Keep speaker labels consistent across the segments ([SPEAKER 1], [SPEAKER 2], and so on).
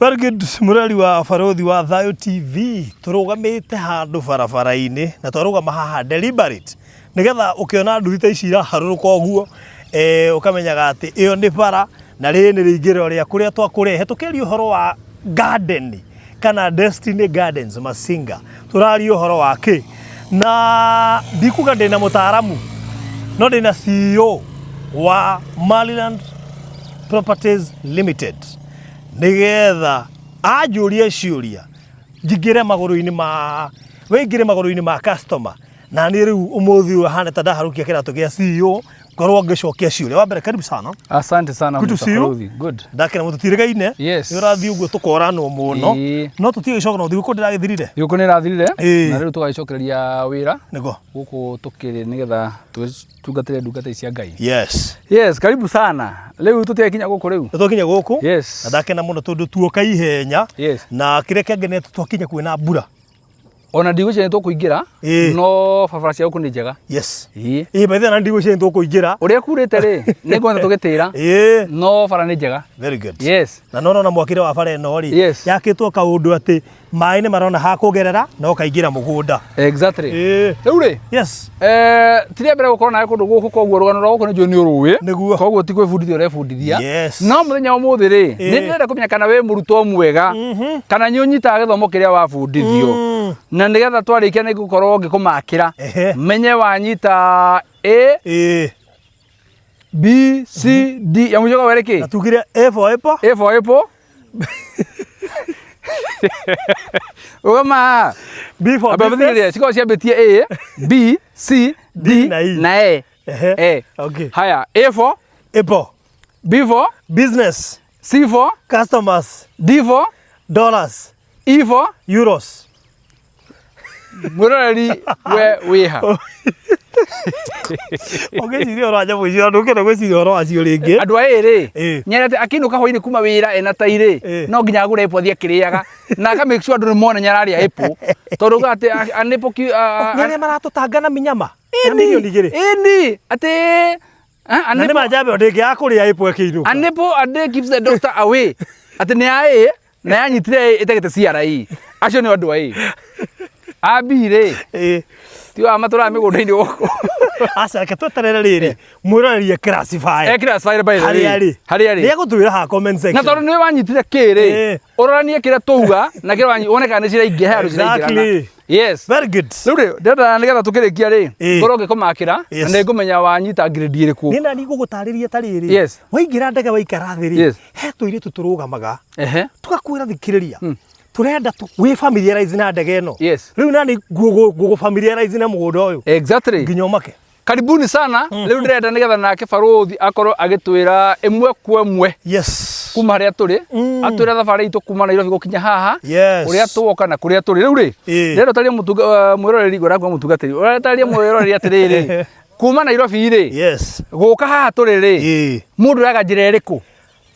[SPEAKER 1] Very good mũrori wa barothi wa Thayo TV tũrũgamĩte handũ barabara-inĩ na twarũgama haha deliberate nĩgetha ũkĩona nduthi ta ici iraharũrũka ũguo eh, ũkamenyaga atĩ ĩyo nĩ bara na rĩrĩ nĩ rĩingĩrĩro rĩa kũrĩa twakũrehe tũkĩaria ũhoro wa garden kana Destiny Gardens Masinga tũraria ũhoro wa kĩ na ndikuga ndĩna mũtaaramu no ndĩna CEO wa Maryland Properties Limited nĩgetha anjũrie ciũria njingĩre magũrũ-inĩ ma wĩingĩre magũrũ-inĩ ma customer na niĩ rĩu ũmũthĩ ũyũ hana ta ndaharũkia kĩratũ gĩa CEO ngorwo ngĩcokia ciũria wa mbere karibu sana.
[SPEAKER 2] Asante sana.
[SPEAKER 1] Good to
[SPEAKER 2] Mr.
[SPEAKER 1] see you.
[SPEAKER 2] Faruthi. Good.
[SPEAKER 1] Ndakena mũno tũtirĩgaine.
[SPEAKER 2] Yes.
[SPEAKER 1] Nĩ ũrathiĩ ũguo tũkoranwo mũno.
[SPEAKER 2] Ĩĩ.
[SPEAKER 1] No tũtige gĩcoka no thigũkũ ndĩragĩthirire.
[SPEAKER 2] Thigũkũ nĩ ĩrathirire
[SPEAKER 1] Ĩĩ.
[SPEAKER 2] na rĩu tũgagĩcokereria wĩra
[SPEAKER 1] Nĩguo.
[SPEAKER 2] gũkũ tũkĩrĩ nĩgetha tũtungatĩre ndungata ici cia Ngai.
[SPEAKER 1] Yes.
[SPEAKER 2] Yes, karibu sana. Rĩu tũtiakinya gũkũ rĩu.
[SPEAKER 1] Nĩ twakinya gũkũ.
[SPEAKER 2] Yes.
[SPEAKER 1] Na ndakena mũno tondũ tuoka ihenya.
[SPEAKER 2] Yes.
[SPEAKER 1] Na kĩrĩa kĩangenia twakinya kwĩna mbura.
[SPEAKER 2] Ona ndigwĩciria nĩ tũkũingĩra
[SPEAKER 1] Ĩĩ.
[SPEAKER 2] no barabara cia gũkũ nĩ njega.
[SPEAKER 1] Yes.
[SPEAKER 2] Ĩĩ.
[SPEAKER 1] Ĩĩ by the way na ndigwĩciria nĩ tũkũingĩra.
[SPEAKER 2] Ũrĩa kurĩte rĩ, nĩ nguona tũgĩtĩra
[SPEAKER 1] Ĩĩ.
[SPEAKER 2] no bara nĩ njega.
[SPEAKER 1] Very good.
[SPEAKER 2] Yes.
[SPEAKER 1] Na no ũrona mwakĩre wa bara ĩno rĩ.
[SPEAKER 2] Yes.
[SPEAKER 1] Yakĩtwo kaũndũ atĩ maĩ nĩ marona ha kũgerera na ũkaingĩra mũgũnda.
[SPEAKER 2] Exactly.
[SPEAKER 1] Ĩĩ.
[SPEAKER 2] Rĩu rĩ,
[SPEAKER 1] Yes.
[SPEAKER 2] Eh, ti rĩa mbere gũkorwo nawe kũndũ gũkũ koguo rũgano rwa gũkũ nĩ njũĩ nĩ ũrũĩ.
[SPEAKER 1] Nĩguo.
[SPEAKER 2] Koguo ti gwĩbundithia ũrebundithia.
[SPEAKER 1] Yes.
[SPEAKER 2] No mũthenya wa ũmũthĩ rĩ,
[SPEAKER 1] Ĩĩ.
[SPEAKER 2] nĩ ndĩrenda kũmenya kana wĩ mũrutwo mwega, kana nĩ ũnyitaga gĩthomo kĩrĩa wabundithio. Na nĩgetha twarĩkia nĩ ngũkorwo ngĩkũmakĩra.
[SPEAKER 1] Ehe.
[SPEAKER 2] Menye wanyita A,
[SPEAKER 1] Ĩĩ.
[SPEAKER 2] B, C, D. Ya mũico werĩ kĩ?
[SPEAKER 1] Na tugire A for apple.
[SPEAKER 2] A for apple. Ũgama.
[SPEAKER 1] B for
[SPEAKER 2] Amba
[SPEAKER 1] business.
[SPEAKER 2] thikĩrĩria, cikoragwo ciambĩtie A, B, C, D
[SPEAKER 1] na E.
[SPEAKER 2] na E.
[SPEAKER 1] Ehe.
[SPEAKER 2] E.
[SPEAKER 1] Okay.
[SPEAKER 2] Haya, A for,
[SPEAKER 1] Apple.
[SPEAKER 2] B for,
[SPEAKER 1] Business.
[SPEAKER 2] C for,
[SPEAKER 1] Customers.
[SPEAKER 2] D for,
[SPEAKER 1] Dollars.
[SPEAKER 2] E for,
[SPEAKER 1] Euros.
[SPEAKER 2] mwĩroreri we wĩha.
[SPEAKER 1] Ũngĩciria ũhoro wa nyamũ icio ndũngĩenda gwĩciria ũhoro wacio rĩngĩ.
[SPEAKER 2] Andũ a A rĩ,
[SPEAKER 1] Ĩ.
[SPEAKER 2] nyendete akĩinũka hwainĩ kuma wĩra ena tai rĩ,
[SPEAKER 1] Ĩ.
[SPEAKER 2] no nginya agũre apple athiĩ akĩrĩaga na aka make sure andũ nĩ mona nĩararĩa apple tondũ uga atĩ an apple
[SPEAKER 1] Nĩ arĩa maratũtanga na minyama. Ya mirioni igĩrĩ.
[SPEAKER 2] Ĩni, atĩ an
[SPEAKER 1] Na nĩ
[SPEAKER 2] apple
[SPEAKER 1] ma njamba ĩyo ndĩngĩaga kũrĩa apple ĩkĩinũka.
[SPEAKER 2] An apple a day keeps the doctor away. Atĩ nĩ ya A na yanyitire A ĩtegete CRE. Acio nĩ andũ a A. A B rĩ,
[SPEAKER 1] Ĩ.
[SPEAKER 2] ti wa matũraga mĩgũnda-inĩ gũkũ.
[SPEAKER 1] Aca reke tweterere rĩrĩ mwĩroreri e classify.
[SPEAKER 2] E classify by the way.
[SPEAKER 1] Harĩa arĩ.
[SPEAKER 2] Harĩa arĩ.
[SPEAKER 1] Nĩ egũtwĩra haha comment
[SPEAKER 2] Na
[SPEAKER 1] section.
[SPEAKER 2] tondũ nĩwe wanyitire K rĩ,
[SPEAKER 1] Ĩ.
[SPEAKER 2] ũroranie kĩrĩa tũuga na kĩrĩa wanyi wone kana nĩ ciraingĩra he handũ ciraingĩrana.
[SPEAKER 1] Exactly.
[SPEAKER 2] Yes.
[SPEAKER 1] Very good.
[SPEAKER 2] Rĩu rĩ, ndĩrenda nĩgetha tũkĩrĩkia rĩ,
[SPEAKER 1] Ĩ.
[SPEAKER 2] ngorwo ngĩkũmakĩra na
[SPEAKER 1] Yes.
[SPEAKER 2] nĩ ngũmenya wanyita grade ĩrĩkũ.
[SPEAKER 1] Nĩ nani ngũgũtarĩria ta rĩrĩ.
[SPEAKER 2] Yes.
[SPEAKER 1] Waingĩra ndege waikara thĩ rĩ,
[SPEAKER 2] Yes.
[SPEAKER 1] he tũirĩtu tũrũgamaga.
[SPEAKER 2] Ehe.
[SPEAKER 1] Tũgakwĩra thikĩrĩria. Tũrenda wĩ familiarize na ndege ĩno.
[SPEAKER 2] Yes.
[SPEAKER 1] Rĩu nani ngũgũ familiarize na mũgũnda ũyũ.
[SPEAKER 2] Exactly.
[SPEAKER 1] Nginya ũmake.
[SPEAKER 2] Karibuni sana. Rĩu ndĩrenda nĩgetha nake barũthi akorwo agĩtwĩra ĩmwe kwa ĩmwe
[SPEAKER 1] Yes.
[SPEAKER 2] kuma harĩa tũrĩ, atwĩre thabarĩ itũ kuma Nairobi gũkinya haha,
[SPEAKER 1] Yes.
[SPEAKER 2] ũrĩa twoka na kũrĩa tũrĩ. Rĩu rĩ,
[SPEAKER 1] Ĩĩ.
[SPEAKER 2] ndĩrenda ũtarĩrie mwĩroreri, ngwenda kuga mũtungatĩri, ũtarĩrie mwĩroreri atĩrĩrĩ, kuma Nairobi rĩ,
[SPEAKER 1] Yes.
[SPEAKER 2] gũka haha tũrĩ rĩ,
[SPEAKER 1] Ĩĩ.
[SPEAKER 2] mũndũ oyaga njĩra ĩrĩkũ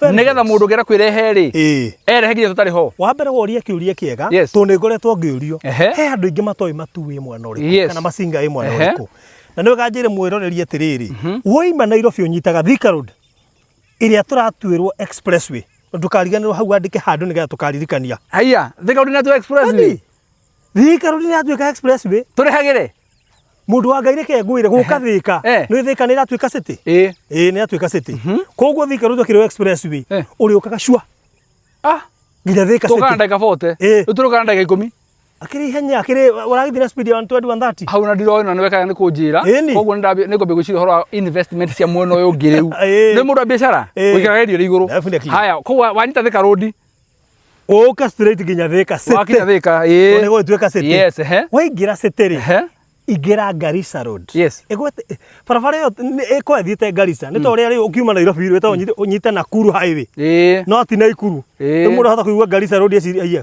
[SPEAKER 1] Very
[SPEAKER 2] nĩgetha
[SPEAKER 1] good.
[SPEAKER 2] mũndũ ũngĩenda kwĩrehe rĩ,
[SPEAKER 1] Ĩĩ.
[SPEAKER 2] erehe nginya tũtarĩ ho.
[SPEAKER 1] Wa mbere woria kĩũria kĩega
[SPEAKER 2] Yes.
[SPEAKER 1] tondũ nĩ ngoretwo ngĩũrio.
[SPEAKER 2] Ehe.
[SPEAKER 1] He andũ aingĩ matoĩ Matuu ĩ mwena ũrĩkũ
[SPEAKER 2] Yes.
[SPEAKER 1] kana Masinga ĩ mwena
[SPEAKER 2] Ehe.
[SPEAKER 1] ũrĩkũ. Na nĩ wega njĩre mwĩroreri atĩrĩrĩ, woima Nairobi ũnyitaga Thika Road ĩrĩa tũratuĩrwo expressway. Ndũkariganĩrwo hau andĩke handũ nĩgetha tũkaririkania.
[SPEAKER 2] Haiya, Thika Road nĩ expressway.
[SPEAKER 1] Thika Road nĩ yatuĩka expressway.
[SPEAKER 2] Tũrĩhagĩre.
[SPEAKER 1] Mũndũ wa Ngai reke ngwĩre gũka Thika.
[SPEAKER 2] Eh.
[SPEAKER 1] Nĩ Thika nĩ ĩratuĩka city.
[SPEAKER 2] Ĩĩ.
[SPEAKER 1] Ĩĩ nĩ yatuĩka city. Koguo Thika Road twakĩrwo expressway.
[SPEAKER 2] Eh.
[SPEAKER 1] Ũrĩũkaga cua
[SPEAKER 2] Ah,
[SPEAKER 1] nginya Thika
[SPEAKER 2] tũkaga na
[SPEAKER 1] city.
[SPEAKER 2] ndagĩka 40.
[SPEAKER 1] Ĩĩ.
[SPEAKER 2] Rĩu tũrũkaga na ndagĩka 10.
[SPEAKER 1] Akĩrĩ ihenya akĩrĩ ũragĩthiĩ na speed ya 120 130.
[SPEAKER 2] Hau na ndiroĩ na nĩwe kana nĩ kũnjĩra.
[SPEAKER 1] Ĩni.
[SPEAKER 2] Koguo nĩ ngwambia gwĩciria ũhoro wa investment cia mwena ũyũ ũngĩ rĩu.
[SPEAKER 1] Ĩĩ.
[SPEAKER 2] Nĩ mũndũ wa biacara
[SPEAKER 1] Ĩĩ.
[SPEAKER 2] ũikaraga irio igũrũ.
[SPEAKER 1] Definitely.
[SPEAKER 2] Haya, koguo wanyita Thika Road,
[SPEAKER 1] Ũka straight nginya Thika city.
[SPEAKER 2] wakinya Thika,
[SPEAKER 1] Tondũ
[SPEAKER 2] ĩĩ.
[SPEAKER 1] nĩ gũgĩtuĩka city.
[SPEAKER 2] Yes, ehe.
[SPEAKER 1] Waingĩra city rĩ,
[SPEAKER 2] Ehe.
[SPEAKER 1] ingĩra Garissa Road.
[SPEAKER 2] Yes.
[SPEAKER 1] Ĩgwete barabara ĩyo ĩkoragwo ĩthiĩte Garissa. Nĩ ta ũrĩa rĩu ũkiuma Nairobi rĩ, ĩtagwo ũnyite Nakuru Highway.
[SPEAKER 2] Ĩĩ.
[SPEAKER 1] No ti Naikuru.
[SPEAKER 2] Ĩĩ.
[SPEAKER 1] Rĩu mũndũ ahota kũigua Garissa Road ecirie aiya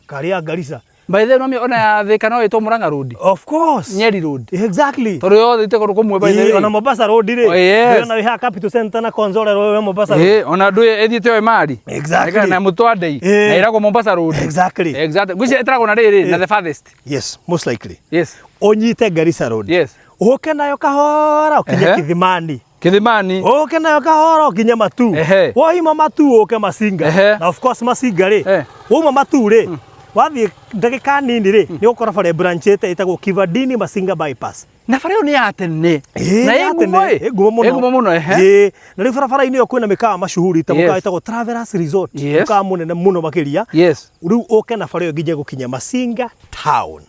[SPEAKER 1] karĩ ya Garissa.
[SPEAKER 2] By the way, no ona ya Thika no ĩtwo Murang'a Road.
[SPEAKER 1] Of course.
[SPEAKER 2] Nyeri Road.
[SPEAKER 1] Exactly.
[SPEAKER 2] Tondũ yothe ĩte kũndũ kũmwe by the
[SPEAKER 1] Ĩĩ,
[SPEAKER 2] way.
[SPEAKER 1] ona Mombasa Road rĩ.
[SPEAKER 2] Oh, yes.
[SPEAKER 1] Ndĩrona wĩ haha Capital Center na Konzole Road we Mombasa Road.
[SPEAKER 2] Ĩĩ, ona ndũĩ ĩthiĩte o Emali.
[SPEAKER 1] Exactly.
[SPEAKER 2] Na Mũtwandei.
[SPEAKER 1] Ĩĩ.
[SPEAKER 2] Na ĩragwo Mombasa Road.
[SPEAKER 1] Exactly.
[SPEAKER 2] Exactly. Ngwĩciria ĩtaragwo na rĩrĩ na the farthest.
[SPEAKER 1] Yes, most likely.
[SPEAKER 2] Yes.
[SPEAKER 1] Ũnyite Garissa Road.
[SPEAKER 2] Yes.
[SPEAKER 1] Ũke nayo kahora ũkinye
[SPEAKER 2] Ehe.
[SPEAKER 1] Kithimani.
[SPEAKER 2] Kithimani.
[SPEAKER 1] Ũke nayo kahora ũkinye Matu. Woima Matu ũke Masinga. Na of course Masinga rĩ, wauma Matu rĩ, wathiĩ ndagĩka nini rĩ, nĩ ũgũkora bara ĩbranchĩte ĩtagwo Kivandini Masinga bypass.
[SPEAKER 2] Na bara ĩyo nĩ ya tene.
[SPEAKER 1] Ĩĩ,
[SPEAKER 2] Na
[SPEAKER 1] nĩ ya
[SPEAKER 2] ĩ ngumo
[SPEAKER 1] tene,
[SPEAKER 2] ĩ.
[SPEAKER 1] ĩ ngumo mũno.
[SPEAKER 2] Ĩ ngumo mũno ehe.
[SPEAKER 1] Ĩĩ, na rĩu barabara-inĩ ĩyo kwĩna mĩkawa mashuhuri ta mũkawa ĩtagwo Travelers Resort, mũkawa mũnene mũno makĩria. Rĩu ũke na bara ĩyo nginya gũkinya Masinga town.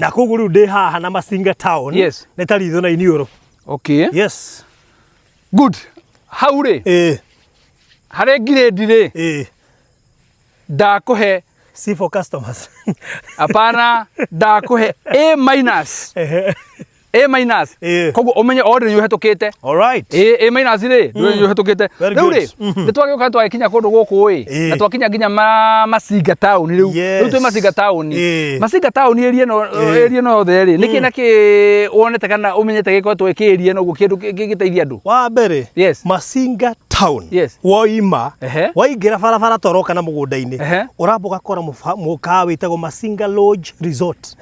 [SPEAKER 1] Na koguo rĩu ndĩ haha na Masinga town. Nĩ ta ritho na iniũrũ.
[SPEAKER 2] Okay.
[SPEAKER 1] Yes.
[SPEAKER 2] Good. Hau rĩ. Harĩ ngirĩndi rĩ. Ndakũhe
[SPEAKER 1] C for customers.
[SPEAKER 2] Hapana, ndakũhe A minus. A minus. Koguo ũmenye order nĩ ũhetũkĩte.
[SPEAKER 1] All right.
[SPEAKER 2] A minus rĩ, nĩ ũhetũkĩte.
[SPEAKER 1] Very
[SPEAKER 2] Rĩu rĩ,
[SPEAKER 1] good.
[SPEAKER 2] nĩ twagĩũka twagĩkinya kũndũ gũkũ ĩ, na twakinya nginya Masinga town rĩu. Rĩu twĩ Masinga town. Masinga town area ĩno area ĩno yothe rĩ, nĩkĩ na kĩ wonete kana ũmenyete gĩkoretwo gĩkĩ area ĩno ũguo kĩndũ kĩngĩteithia andũ?
[SPEAKER 1] Wa mbere, Masinga town. Woima, waingĩra barabara toroka na mũgũnda-inĩ, ũramba ũgakora mũkawa wĩtagwo Masinga Lodge Resort.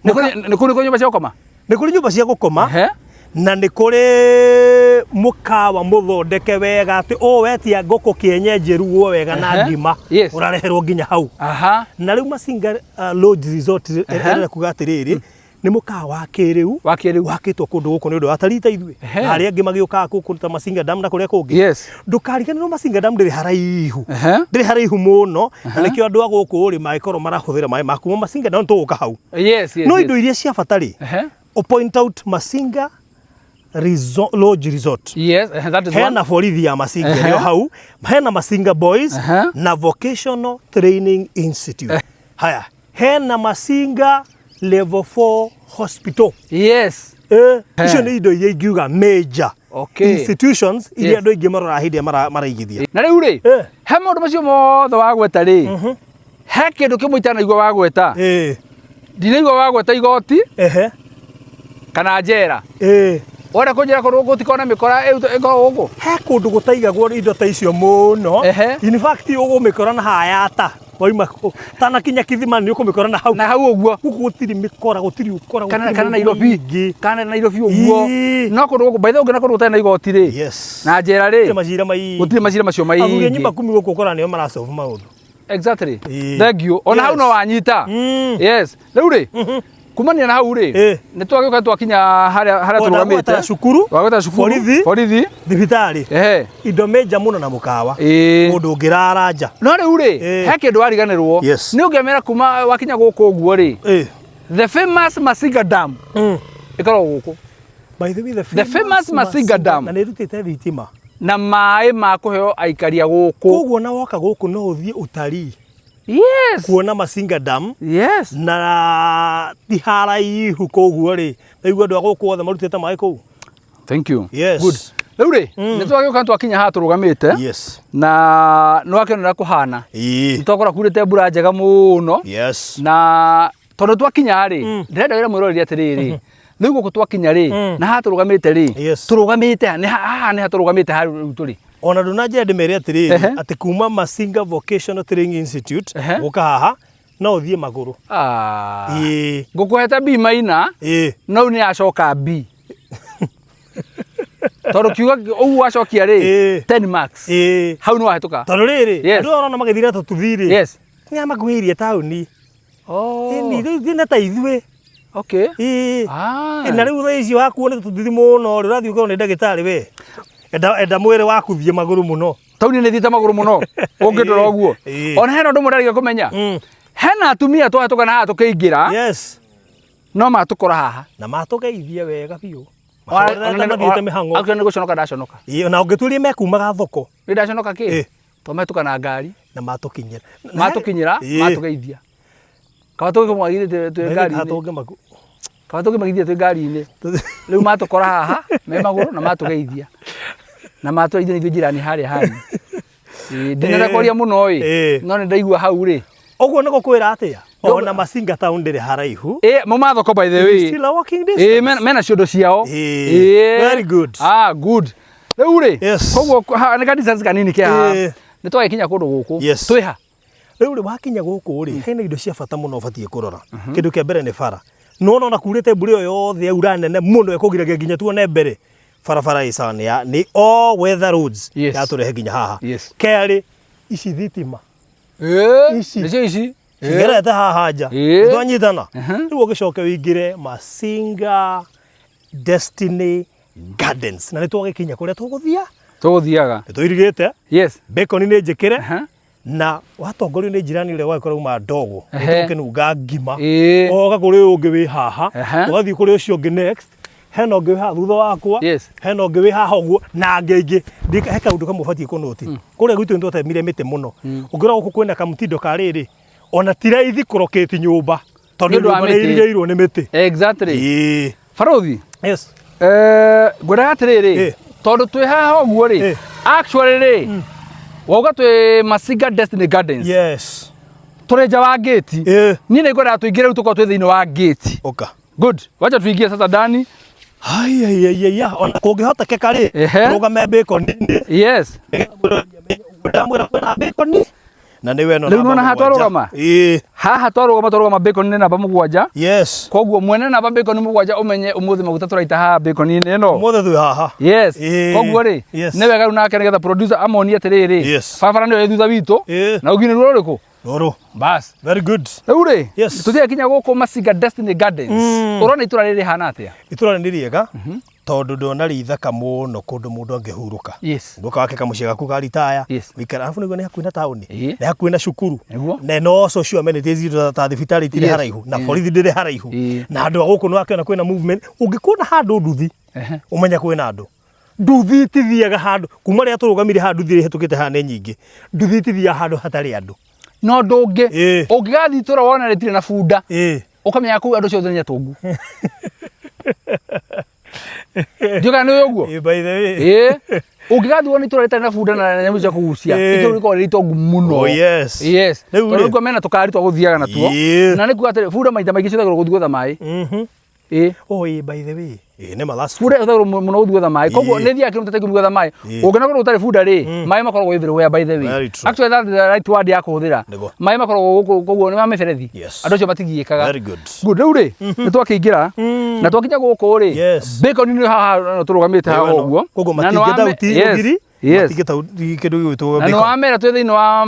[SPEAKER 2] Nĩ kũrĩ nyũmba cia gũkoma?
[SPEAKER 1] Nĩ kũrĩ nyũmba cia gũkoma. Na nĩ kũrĩ mũkawa mũthondeke wega atĩ ũũ wetia ngũkũ kĩenyenji ĩrugwo wega na ngima. Ũrareherwo nginya hau. Na rĩu Masinga Lodge Resort ĩrenda kuga atĩrĩrĩ, nĩ mũkawa wa kĩrĩu
[SPEAKER 2] Wa kĩrĩu.
[SPEAKER 1] wakĩtwo kũndũ gũkũ nĩ ũndũ wa atarii ta ithuĩ na arĩa angĩ magĩũkaga gũkũ ta Masinga Dam na kũrĩa kũngĩ. Ndũkariganĩrwo Masinga Dam ndĩrĩ haraihu. Ndĩrĩ haraihu mũno na nĩkĩo andũ a gũkũ rĩ mangĩkorwo marahũthĩra maĩ ma kuma Masinga Dam tũgũka hau. No indo iria cia bata rĩ, ũ point out Masinga Lodge Resort.
[SPEAKER 2] Yes, that is one.
[SPEAKER 1] Hena borithi ya Masinga ĩrĩ o hau, hena Masinga Boys na Vocational Training Institute. Haya, hena Masinga Level 4 Hospital. Icio nĩ indo iria ingiuga major institutions iria andũ aingĩ maroraga hĩndĩ ĩrĩa maraigithia.
[SPEAKER 2] Na rĩu rĩ, he maũndũ macio mothe wagweta rĩ, he kĩndũ kĩmwe itanaigua wagweta. Ndinaigua wagweta igoti kana njera. Wenda kũnjĩra kũndũ gũkũ gũtikoragwo na mĩkora ĩkoragwo gũkũ?
[SPEAKER 1] He kũndũ gũtaigagwo indo ta icio mũno. In fact ũgũmĩkora na hayata. Wauma tanakinya kithima nĩ ũkũmĩkora na hau.
[SPEAKER 2] Na hau ũguo.
[SPEAKER 1] Gũkũ gũtirĩ mĩkora, gũtirĩ ũkora,
[SPEAKER 2] Kana
[SPEAKER 1] gũtirĩ
[SPEAKER 2] kana
[SPEAKER 1] maũndũ
[SPEAKER 2] Nairobi.
[SPEAKER 1] maingĩ.
[SPEAKER 2] Kana Nairobi ũguo. No kũndũ gũkũ by the way ũngĩona kũndũ gũtarĩ na igoti rĩ. Na njera rĩ.
[SPEAKER 1] Gũtirĩ macira maingĩ.
[SPEAKER 2] Gũtirĩ macira macio
[SPEAKER 1] Athuri a
[SPEAKER 2] maingĩ.
[SPEAKER 1] nyumba kumi gũkũ ũkora nĩo marasolve maũndũ.
[SPEAKER 2] Exactly. Thank you. Ona hau no wanyita. Yes. Rĩu rĩ, kumania na hau rĩ, nĩ twagĩũka twakinya harĩa harĩa
[SPEAKER 1] Ona
[SPEAKER 2] tũrũgamĩte.
[SPEAKER 1] gwetera cukuru,
[SPEAKER 2] Wagwetera cukuru.
[SPEAKER 1] Borithi.
[SPEAKER 2] Borithi.
[SPEAKER 1] Thibitarĩ. Indo major mũno na mũkawa. Mũndũ ũngĩrara nja.
[SPEAKER 2] No rĩu rĩ, he kĩndũ wariganĩrwo. Nĩ ũngĩamera kuma wakinya gũkũ ũguo rĩ. The famous Masinga Dam. Ĩkoragwo gũkũ.
[SPEAKER 1] By the way, the
[SPEAKER 2] The famous Masinga Dam.
[SPEAKER 1] Na nĩ ĩrutĩte thitima.
[SPEAKER 2] Na maĩ ma kũheo aikari a gũkũ.
[SPEAKER 1] Koguo na woka gũkũ no ũthiĩ ũtarii. Kuona Masinga Dam. Na ti haraihu koguo rĩ, naigua andũ a gũkũ othe marutĩte maĩ kũu.
[SPEAKER 2] Thank you. Good. Rĩu rĩ, nĩ twagĩũka twakinya haha tũrũgamĩte. Na nĩ wakĩona ũrĩa kũhana. Nĩ twakora kurĩte mbura njega mũno. Na tondũ twakinya rĩ, ndĩrenda wĩra mwĩroreri atĩrĩrĩ, rĩu gũkũ twakinya rĩ, na haha tũrũgamĩte rĩ, tũrũgamĩte ha, nĩ haha nĩ ha tũrũgamĩte haha rĩu tũrĩ.
[SPEAKER 1] Ona ndũnanjĩra ndĩmere atĩrĩrĩ, atĩ kuma Masinga Vocational Training Institute gũka haha no ũthiĩ magũrũ.
[SPEAKER 2] Ngũkũhete B minor, no rĩu nĩ yacoka B. Tondũ kiugo ũguo wacokia rĩ, 10 marks. Hau nĩ wahĩtũka.
[SPEAKER 1] Tondũ rĩrĩ, andũ aya ũrona magĩthiĩ na tũtuthi rĩ, nĩ makuhĩrĩirie taũni. Ĩni, rĩu thĩna ta ithuĩ. Na rĩu thaa ici wakuo nĩ tũtuthi mũno rĩ, ũrathiĩ ũkerwo nĩ ndagĩtarĩ we. Enda mwĩrĩ waku thiĩ magũrũ mũno.
[SPEAKER 2] Taũni nĩ thiĩte magũrũ mũno, ũngĩndora ũguo. Ona hena ũndũ ũmwe ndarigia kũmenya. Hena atumia twahĩtũka na haha tũkĩingĩra. No matũkora haha.
[SPEAKER 1] Na matũgeithia wega biũ. Mahorerete mathiĩte mĩhang'o.
[SPEAKER 2] Actually nĩ gũconoka ndaconoka.
[SPEAKER 1] Na ũngĩtuĩria mekumaga thoko.
[SPEAKER 2] Nĩ ndaconoka kĩ? Twamahĩtũka na ngari.
[SPEAKER 1] Na matũkinyĩra.
[SPEAKER 2] Matũkinyĩra, matũgeithia. Kaba tũngĩmagithia twĩ ngari-inĩ. Kaba tũngĩmagithia twĩ ngari-inĩ. Rĩu matũkora haha me magũrũ na matũgeithia. Na matũgeithia nĩ ithuĩ njirani harĩa hanyu. Ndinenda kwaria mũno ĩ, no nĩ ndaigua hau rĩ.
[SPEAKER 1] Ũguo nĩ gũkwĩra atĩa? Ona Masinga town ndĩrĩ haraihu.
[SPEAKER 2] Mauma thoko by the way.
[SPEAKER 1] Still a walking distance.
[SPEAKER 2] Mena ciondo ciao.
[SPEAKER 1] Very good.
[SPEAKER 2] Good. Rĩu rĩ, koguo nĩ ka distance kanini ke haha. Nĩ twagĩkinya kũndũ gũkũ. Twĩ ha?
[SPEAKER 1] Rĩu rĩ, wakinya gũkũ rĩ, hena indo cia bata mũno ũbatiĩ kũrora. Kĩndũ kĩa mbere nĩ bara. Nĩwona ona kurĩte mbura ĩyo yothe yaura nene mũno ĩkũgiragia nginya tuone mbere. Barabara ĩ sawa nĩ ya nĩ all weather roads.
[SPEAKER 2] Yes.
[SPEAKER 1] Yatũrehe nginya haha.
[SPEAKER 2] Yes.
[SPEAKER 1] Kerĩ, ici thitima
[SPEAKER 2] Ĩĩ,
[SPEAKER 1] Ici.
[SPEAKER 2] nĩcio ici. Ĩĩ.
[SPEAKER 1] cigerete haha nja.
[SPEAKER 2] Ĩĩ.
[SPEAKER 1] Twanyitana. Rĩu ũgĩcoke ũingĩre Masinga Destiny Gardens na nĩ twagĩkinya kũrĩa tũgũthia.
[SPEAKER 2] Tũgũthiaga.
[SPEAKER 1] Nĩ tũirigĩte.
[SPEAKER 2] Yes.
[SPEAKER 1] Bacon nĩ njĩkĩre. Na watongorio nĩ njirani ũrĩa wagĩkorwo uma ndogo ũkĩnunga ngima. Ũgoka kũrĩ ũyũ ũngĩ wĩ haha, ũgathiĩ kũrĩ ũcio ũngĩ next, hena ũngĩ wĩ haha thutha wakwa.
[SPEAKER 2] Yes.
[SPEAKER 1] Hena ũngĩ wĩ haha ũguo na angĩ aingĩ. He kaũndũ kamwe ũbatiĩ kũnũti. Kũrĩa gwitũ nĩ twatemire mĩtĩ mũno. Ũngĩrora gũkũ kwĩna kamũtindo ka rĩrĩ, ona ti raithi kũrokĩti nyũmba tondũ
[SPEAKER 2] Nĩ ũndũ wa
[SPEAKER 1] nyũmba nĩ
[SPEAKER 2] mĩtĩ.
[SPEAKER 1] irigĩirwo nĩ mĩtĩ.
[SPEAKER 2] Exactly.
[SPEAKER 1] Ĩĩ.
[SPEAKER 2] Barothi.
[SPEAKER 1] Yes.
[SPEAKER 2] Ngwendaga atĩrĩrĩ, tondũ twĩ haha ũguo rĩ, actually rĩ, wauga twĩ Masinga Destiny Gardens.
[SPEAKER 1] Yes.
[SPEAKER 2] Tũrĩ nja wa gate. Niĩ nĩ ngwendaga tũingĩre rĩu tũkorwo twĩ thĩinĩ wa gate.
[SPEAKER 1] Ũka.
[SPEAKER 2] Good. Wacha tuingie sasa ndani.
[SPEAKER 1] Haiya, ona kũngĩhotekeka rĩ, rũgame bacon-inĩ.
[SPEAKER 2] Yes.
[SPEAKER 1] Ndamwĩra kwĩna bacon. Na nĩ weno.
[SPEAKER 2] Rĩu nĩwona haha twarũgama?
[SPEAKER 1] Ĩĩ.
[SPEAKER 2] Haha twarũgama twarũgama bacon-inĩ namba 7.
[SPEAKER 1] Yes.
[SPEAKER 2] Koguo mwene namba bacon 7 ũmenye ũmũthĩ maguta tũraita haha bacon-inĩ ĩno.
[SPEAKER 1] Ũmũthĩ twĩ haha.
[SPEAKER 2] Yes.
[SPEAKER 1] Ĩĩ.
[SPEAKER 2] Koguo rĩ,
[SPEAKER 1] Yes.
[SPEAKER 2] nĩ wega rĩu nake nĩgetha producer amonie atĩrĩrĩ,
[SPEAKER 1] Yes.
[SPEAKER 2] barabara nĩyo ĩ thutha witũ.
[SPEAKER 1] Ĩĩ.
[SPEAKER 2] Na ũgini nĩruo rũrĩkũ?
[SPEAKER 1] Rũrũ.
[SPEAKER 2] Bas.
[SPEAKER 1] Very good.
[SPEAKER 2] Rĩu rĩ,
[SPEAKER 1] Yes.
[SPEAKER 2] tũthiĩ kinya gũkũ Masinga Destiny Gardens. Ũrona itũra rĩrĩ rĩhana atĩa?
[SPEAKER 1] Itũra nĩ rĩega tondũ ndona rĩ ithaka mũno kũndũ mũndũ angĩhurũka.
[SPEAKER 2] Yes.
[SPEAKER 1] Ũgoka wake kamũciĩ gaku ka ritaya.
[SPEAKER 2] Yes.
[SPEAKER 1] Wĩikara arabu nĩguo nĩ hakuhĩ na taũni.
[SPEAKER 2] Ĩĩ.
[SPEAKER 1] Nĩ hakuhĩ na cukuru.
[SPEAKER 2] Nĩguo.
[SPEAKER 1] Na no social amenities indo ta thibitarĩ itirĩ
[SPEAKER 2] Yes.
[SPEAKER 1] haraihu na
[SPEAKER 2] Ĩĩ.
[SPEAKER 1] borithi ndĩrĩ haraihu.
[SPEAKER 2] Ĩĩ.
[SPEAKER 1] Na andũ a gũkũ nĩ wakĩona kwĩna movement. Ũngĩkuona handũ nduthi ũmenya kwĩna andũ. Nduthi itithiaga handũ kuma rĩrĩa tũrũgamire haha nduthi iria ihĩtũkĩte haha nĩ nyingĩ. Nduthi itithiaga handũ hatarĩ andũ.
[SPEAKER 2] Na ũndũ ũngĩ,
[SPEAKER 1] Ĩĩ.
[SPEAKER 2] ũngĩgathiĩ itũra wone rĩtirĩ na bunda,
[SPEAKER 1] Ĩĩ.
[SPEAKER 2] ũkamenya kũu andũ acio othe nĩ atongu. Ndiũĩ kana nĩ ũĩ ũguo?
[SPEAKER 1] Ĩĩ, by the way.
[SPEAKER 2] Ĩĩ. Ũngĩgathiĩ wone itũra rĩtarĩ na bunda na nyamũ cia kũgucia,
[SPEAKER 1] Ĩĩ.
[SPEAKER 2] itũra rĩkoragwo rĩrĩ itongu mũno.
[SPEAKER 1] Oh, yes.
[SPEAKER 2] Yes.
[SPEAKER 1] Rĩu
[SPEAKER 2] Tondũ
[SPEAKER 1] rĩ.
[SPEAKER 2] nĩkuo mena tũkari twa gũthiaga natuo.
[SPEAKER 1] Ĩĩ.
[SPEAKER 2] Na nĩ kuga atĩrĩ, bunda maita maingĩ cihũthagĩrwo gũthiĩ gwetha maĩ. Ĩĩ.
[SPEAKER 1] Oh, ĩĩ, by the way. Ĩĩ, nĩ ma, that's
[SPEAKER 2] Bunda ĩhũthagĩrwo mũno gũthiĩ gwetha maĩ. Koguo
[SPEAKER 1] Ĩĩ.
[SPEAKER 2] nĩ ĩthiaga kilomita ta 10 gwetha maĩ.
[SPEAKER 1] Ĩĩ.
[SPEAKER 2] Ũngĩona kũndũ gũtarĩ bunda rĩ, maĩ makoragwo everywhere by the way.
[SPEAKER 1] Very true.
[SPEAKER 2] Actually that's the right word ya kũhũthĩra.
[SPEAKER 1] Nĩguo.
[SPEAKER 2] Maĩ makoragwo gũkũ koguo nĩ ma mĩberethi.
[SPEAKER 1] Yes.
[SPEAKER 2] Andũ acio matigiĩkaga.
[SPEAKER 1] Very good.
[SPEAKER 2] Good. Rĩu rĩ, nĩ twakĩingĩra na twakinya gũkũ rĩ,
[SPEAKER 1] Yes.
[SPEAKER 2] bacon nĩ haha no tũrũgamĩte haha ũguo.
[SPEAKER 1] Koguo
[SPEAKER 2] Na nĩ
[SPEAKER 1] matingĩtauti
[SPEAKER 2] yes,
[SPEAKER 1] rũgiri,
[SPEAKER 2] Yes.
[SPEAKER 1] matingĩtauti kĩndũ gĩgwĩtwo
[SPEAKER 2] Na nĩ
[SPEAKER 1] bacon.
[SPEAKER 2] wamera twĩ thĩinĩ wa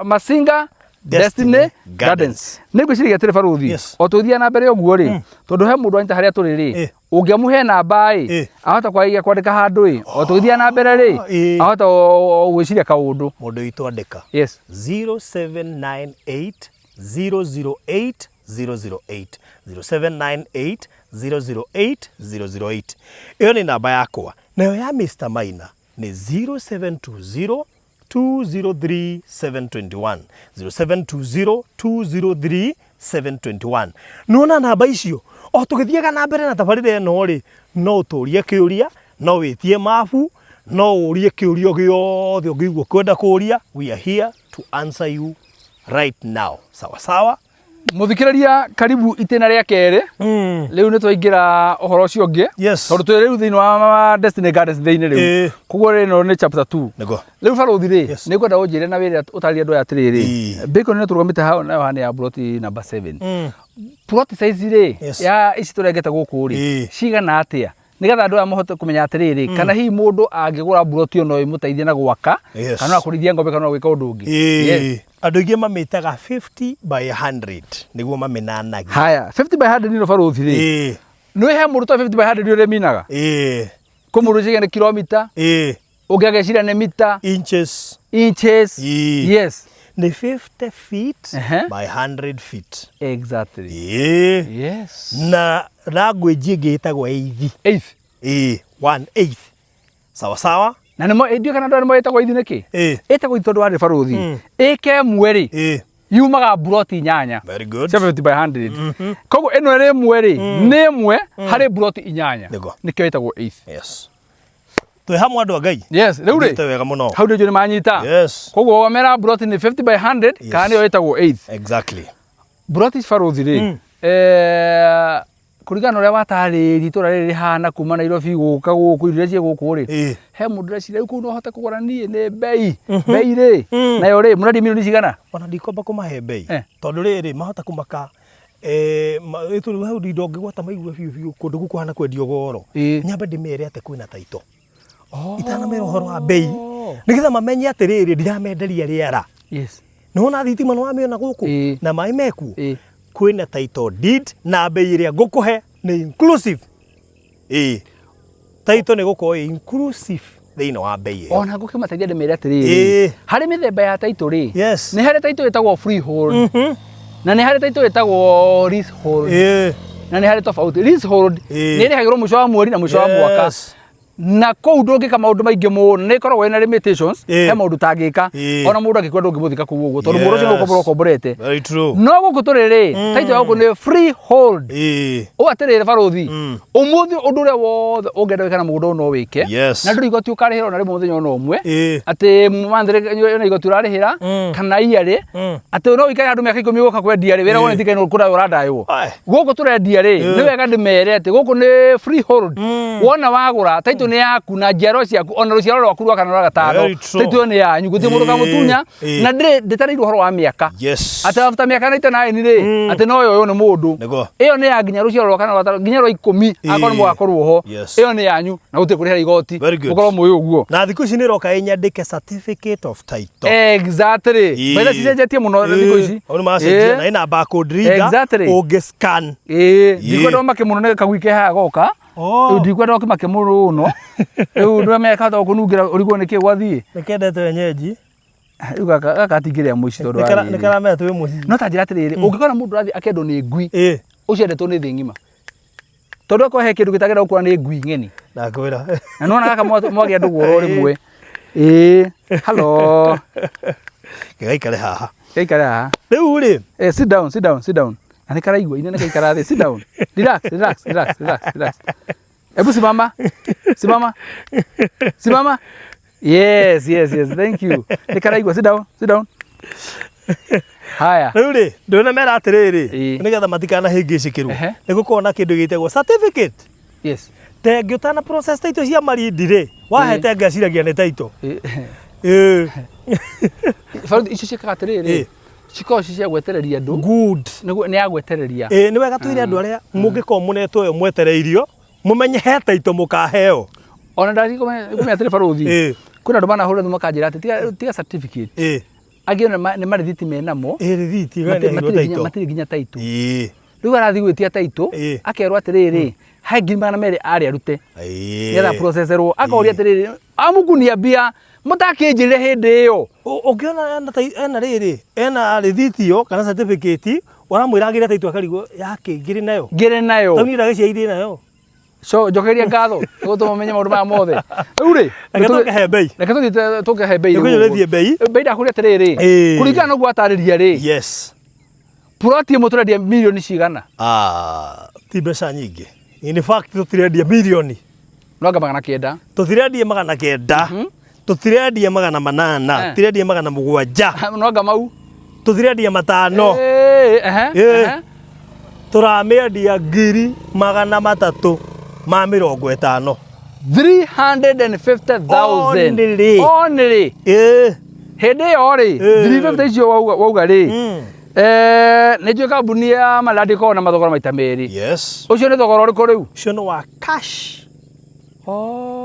[SPEAKER 2] Masinga
[SPEAKER 1] Destiny
[SPEAKER 2] Destiny
[SPEAKER 1] Gardens.
[SPEAKER 2] Gardens. Nĩ ngwĩciria atĩrĩ barũthi,
[SPEAKER 1] Yes.
[SPEAKER 2] o tũgĩthiaga na mbere ũguo rĩ, tondũ he mũndũ anyita harĩa tũrĩ rĩ, ũngĩamũhe namba ĩ, ahota kwaragia kwandĩka handũ ĩ, o tũgĩthiaga na mbere rĩ, ahota gwĩciria kaũndũ.
[SPEAKER 1] Mũndũ witũ andĩka.
[SPEAKER 2] Yes.
[SPEAKER 1] 0798 008 008 0798 008 008. Ĩyo nĩ namba yakwa. Nayo ya Mr. Maina nĩ 0720 203 721 0720 203 721. Nĩwona namba icio o tũgĩthiaga na mbere na tabarĩra ĩno rĩ, no ũtũrie kĩũria, no wĩtie mabu, no ũrie kĩũria gĩothe ũngĩigua ũkwenda kũria. We are here to answer you right now. Sawa sawa.
[SPEAKER 2] Mũthikĩrĩria, karibu itĩna rĩa kerĩ. Rĩu nĩ twaingĩra ũhoro ũcio ũngĩ.
[SPEAKER 1] Yes.
[SPEAKER 2] Tondũ twĩ rĩu thĩinĩ wa Destiny Gardens thĩinĩ rĩu. Koguo rĩno nĩ chapter 2.
[SPEAKER 1] Nĩguo.
[SPEAKER 2] Rĩu barũthi rĩ,
[SPEAKER 1] Yes.
[SPEAKER 2] nĩ ngwenda ũnjĩre na wĩre ũtarĩrie andũ aya atĩrĩrĩ. Bacon ĩno tũrũgamĩte haha nayo haha nĩ ya plot number 7. Plot size rĩ, ya ici tũrengete gũkũ rĩ, cigana atĩa? Nĩgetha andũ aya mahote kũmenya atĩrĩrĩ, kana hihi mũndũ angĩgũra mburoti ĩyo no ĩmũteithie na gwaka,
[SPEAKER 1] Yes.
[SPEAKER 2] kana no kũrĩithia ng'ombe kana no gwĩka ũndũ ũngĩ. Yes.
[SPEAKER 1] Andũ aingĩ mamĩtaga 50 by 100 nĩguo mamĩnanagia.
[SPEAKER 2] Haya, 50 by 100 nĩ barũthi rĩ. Nĩ he mũndũ ta 50 by 100 ũrĩa minaga? Kwĩ mũndũ ũciria nĩ kilomita, ũngĩ ageciria nĩ mita,
[SPEAKER 1] Inches.
[SPEAKER 2] Inches. Yes.
[SPEAKER 1] Nĩ 50 feet by 100 feet.
[SPEAKER 2] Exactly. Yes.
[SPEAKER 1] Na language ĩngĩ ĩtagwo eighth.
[SPEAKER 2] Eighth.
[SPEAKER 1] 1/8. Sawa sawa.
[SPEAKER 2] Na nĩmo ndiũĩ kana andũ aya nĩmo ĩtagwo eighth nĩkĩ? Ĩtagwo eighth tondũ warĩ barũthi. Ĩka ĩmwe rĩ, yumaga mburoti 8.
[SPEAKER 1] Very good.
[SPEAKER 2] Cia 50 by 100. Koguo ĩno ĩrĩ ĩmwe rĩ, nĩ ĩmwe harĩ mburoti 8.
[SPEAKER 1] Nĩguo.
[SPEAKER 2] Nĩkĩo ĩtagwo eighth.
[SPEAKER 1] Yes. Twĩ hamwe andũ a Ngai.
[SPEAKER 2] Yes, rĩu rĩ.
[SPEAKER 1] Thiĩte wega mũno.
[SPEAKER 2] Hau nĩ njũĩ nĩ manyita.
[SPEAKER 1] Yes.
[SPEAKER 2] Koguo wamera mburoti nĩ 50 by 100
[SPEAKER 1] Yes.
[SPEAKER 2] kana nĩyo ĩtagwo eighth.
[SPEAKER 1] Exactly.
[SPEAKER 2] Mburoti barũthi rĩ, kũringana na ũrĩa watarĩria itũra rĩrĩ rĩhana kuma Nairobi gũka gũkũ irio iria ciĩ gũkũ rĩ, he mũndũ ũreciria rĩu kũu no hote kũgũra niĩ nĩ mbei. Mbei rĩ, nayo rĩ, mũrendia mirioni cigana?
[SPEAKER 1] Ona ndikwamba kũmahe mbei. Tondũ rĩrĩ mahota kũmaka Eh, tondũ hau ndongĩgwata maigue biũ biũ kũndũ gũkũ kũhana kwendio goro. Nyambe ndĩmere atĩ kwĩna taito. Itanamera ũhoro wa mbei nĩgetha mamenye atĩrĩrĩ ndiramenderia rĩera.
[SPEAKER 2] Yes.
[SPEAKER 1] Nĩwona thitima nĩwamĩona gũkũ na maĩ mekuo. Kwĩna title deed na mbei ĩrĩa ngũkũhe nĩ inclusive. Ĩĩ. Title nĩ gũkorwo ĩ inclusive thĩinĩ wa mbei ĩyo.
[SPEAKER 2] Ona ngũkĩmateithia ndĩmere atĩrĩrĩ harĩ mĩthemba ya title rĩ,
[SPEAKER 1] Yes.
[SPEAKER 2] nĩ harĩ title ĩtagwo freehold na nĩ harĩ title ĩtagwo leasehold na nĩ harĩ tofauti. Leasehold nĩ ĩrĩhagĩrwo mũico wa mweri na mũico wa mwaka na kũu ndũngĩka maũndũ maingĩ mũno, nĩ ĩkoragwo ĩna limitations. He maũndũ ũtangĩka, ona mũndũ angĩkua ndũngĩmũthika kũu ũguo tondũ mũndũ ũcio nĩ gũkomborwo ũkomborete.
[SPEAKER 1] Very true.
[SPEAKER 2] No gũkũ tũrĩ rĩ, title ya gũkũ nĩ freehold. Ũũ atĩrĩrĩ barũthi, ũmũthĩ ũndũ ũrĩa wothe ũngĩenda gwĩka na mũgũnda ũyũ no wĩke. Na ndũrĩ igoti ũkarĩhĩra ona rĩmwe mũthenya ona ũmwe, atĩ monthly na igoti ũrarĩhĩra kana yearly, atĩ no ũikare handũ mĩaka 10 ũgoka kwendia rĩ, wĩragwo nĩ thirikari nĩ kũraya ũrandaywo.
[SPEAKER 1] Ai.
[SPEAKER 2] Gũkũ tũrendia rĩ, nĩ wega ndĩmere atĩ gũkũ nĩ freehold. Wona wagũra title nĩ yaku na njiarwa ciaku ona rũciaro rwaku rwa kana rwa gatano.
[SPEAKER 1] Very true.
[SPEAKER 2] Title ĩyo nĩ yanyu, gũtirĩ mũndũ ũkamũtunya. Na ndĩrĩ ndĩtarĩirwo ũhoro wa mĩaka. Atĩ after mĩaka 99 rĩ, atĩ no yoywo nĩ mũndũ.
[SPEAKER 1] Nĩguo.
[SPEAKER 2] Ĩyo nĩ ya nginya rũciaro rwa kana rwa gatano nginya rwa 10 akorwo nĩ mũgakorwo ho. Ĩyo nĩ yanyu na gũtirĩ kũrĩhĩra igoti.
[SPEAKER 1] Very good.
[SPEAKER 2] Mũkorwo mũĩ ũguo.
[SPEAKER 1] Na thikũ ici nĩ ĩroka ĩnyandĩke certificate of title.
[SPEAKER 2] Exactly. Maitha cicenjetie mũno thikũ ici.
[SPEAKER 1] Au nĩ macenjia na ĩna barcode reader ũngĩ scan.
[SPEAKER 2] Ndikwenda ũmake mũno nĩ kagui ke haha goka. Rĩu ndikwenda ũkĩmake mũno. Rĩu ndũramenya kahota gũkũnungĩra ũrigwo nĩkĩ gwathiĩ.
[SPEAKER 1] Nĩ kendete wenyeji.
[SPEAKER 2] Rĩu gaka gatingĩrĩa mũici tondũ wa rĩrĩ.
[SPEAKER 1] Nĩ karamenya twĩ mũciĩ.
[SPEAKER 2] No ta njĩra atĩrĩrĩ, ũngĩkora mũndũ ũrathiĩ akendwo nĩ ngui, ũcio endetwo nĩ thĩ ng'ima. Tondũ akorwo he kĩndũ gĩtagĩrĩire gũkũra nĩ ngui ng'eni.
[SPEAKER 1] Ndakwĩra.
[SPEAKER 2] Na nĩwona gaka mwagĩa ndũgũ oro rĩmwe. Ĩĩ, hello.
[SPEAKER 1] Gĩgaikare haha.
[SPEAKER 2] Gĩgaikare haha.
[SPEAKER 1] Rĩu rĩ.
[SPEAKER 2] Sit down, sit down, sit down. Na nĩ karaigua, inene gaikara thĩ. Sit down. Relax, relax, relax, relax, relax. Hebu simama. Simama. Simama. Yes, yes, yes. Thank you. Nĩ karaigua. Sit down, sit down. Haya.
[SPEAKER 1] Rĩu rĩ, ndũnamera atĩrĩrĩ, nĩgetha matikanahĩngĩcĩkĩrwo. Nĩ gũkorwo na kĩndũ gĩtagwo certificate.
[SPEAKER 2] Yes.
[SPEAKER 1] Tenge ũtana process title cia Malindi rĩ, wahe tenge aciragia nĩ title.
[SPEAKER 2] Baruthi icio ciĩkaga atĩrĩrĩ, cikoragwo ci cia gwetereria andũ.
[SPEAKER 1] Good.
[SPEAKER 2] Nĩguo nĩ ya gwetereria.
[SPEAKER 1] Ĩĩ nĩ wega twĩre andũ arĩa mũngĩkorwo mũnetwo ĩyo mwetereirio, mũmenye he title mũkaheo.
[SPEAKER 2] Ona ndathiĩ kũmenya atĩrĩ baruthi, kwĩna andũ manahũra thimũ makanjĩra atĩ tiga certificate. Angĩ ona nĩ marĩthiti menamo.
[SPEAKER 1] Ĩĩ rĩthiti we nĩ title.
[SPEAKER 2] Matirĩ nginya title. Rĩu arathiĩ gwĩtia title, akerwo atĩrĩrĩ, he 200,000 arĩ arute. Nĩgetha processerwo. Akoria atĩrĩrĩ, amũkuniambia mũtakĩnjĩrire hĩndĩ ĩyo.
[SPEAKER 1] Ũngĩona ena rĩrĩ, ena rĩthiti ĩyo kana certificate, ũramwĩra agĩre title akarigwo yakĩ ngĩrĩ nayo.
[SPEAKER 2] Ngĩrĩ nayo.
[SPEAKER 1] Tondũ niĩ ndagĩcia irĩ nayo.
[SPEAKER 2] So njokeria ngatho nĩguo tũmenye maũndũ maya mothe. Rĩu rĩ,
[SPEAKER 1] Reke tũkĩhe mbei.
[SPEAKER 2] Reke tũthiĩ tũkĩhe mbei.
[SPEAKER 1] Nĩkũiyũrĩtie mbei.
[SPEAKER 2] Mbei ndakũria atĩrĩrĩ, kũringana na ũguo watarĩria rĩ.
[SPEAKER 1] Yes.
[SPEAKER 2] Plot ĩmwe tũrendia mirioni cigana?
[SPEAKER 1] Ti mbeca nyingĩ. In fact tũtirendia mirioni.
[SPEAKER 2] No anga 900.
[SPEAKER 1] Tũtirendia 900. Tũtirendia 800. Tũtirendia 700.
[SPEAKER 2] No anga mau.
[SPEAKER 1] Tũtirendia 500. Tũramĩendia 350,000.
[SPEAKER 2] 350,000.
[SPEAKER 1] Only.
[SPEAKER 2] Only. Hĩndĩ ĩyo rĩ, 350 icio wauga rĩ, nĩ njũĩ kambuni ya Malandi ĩkoragwo na mathogora maita merĩ.
[SPEAKER 1] Yes.
[SPEAKER 2] Ũcio nĩ thogora ũrĩkũ rĩu?
[SPEAKER 1] Ũcio nĩ wa cash.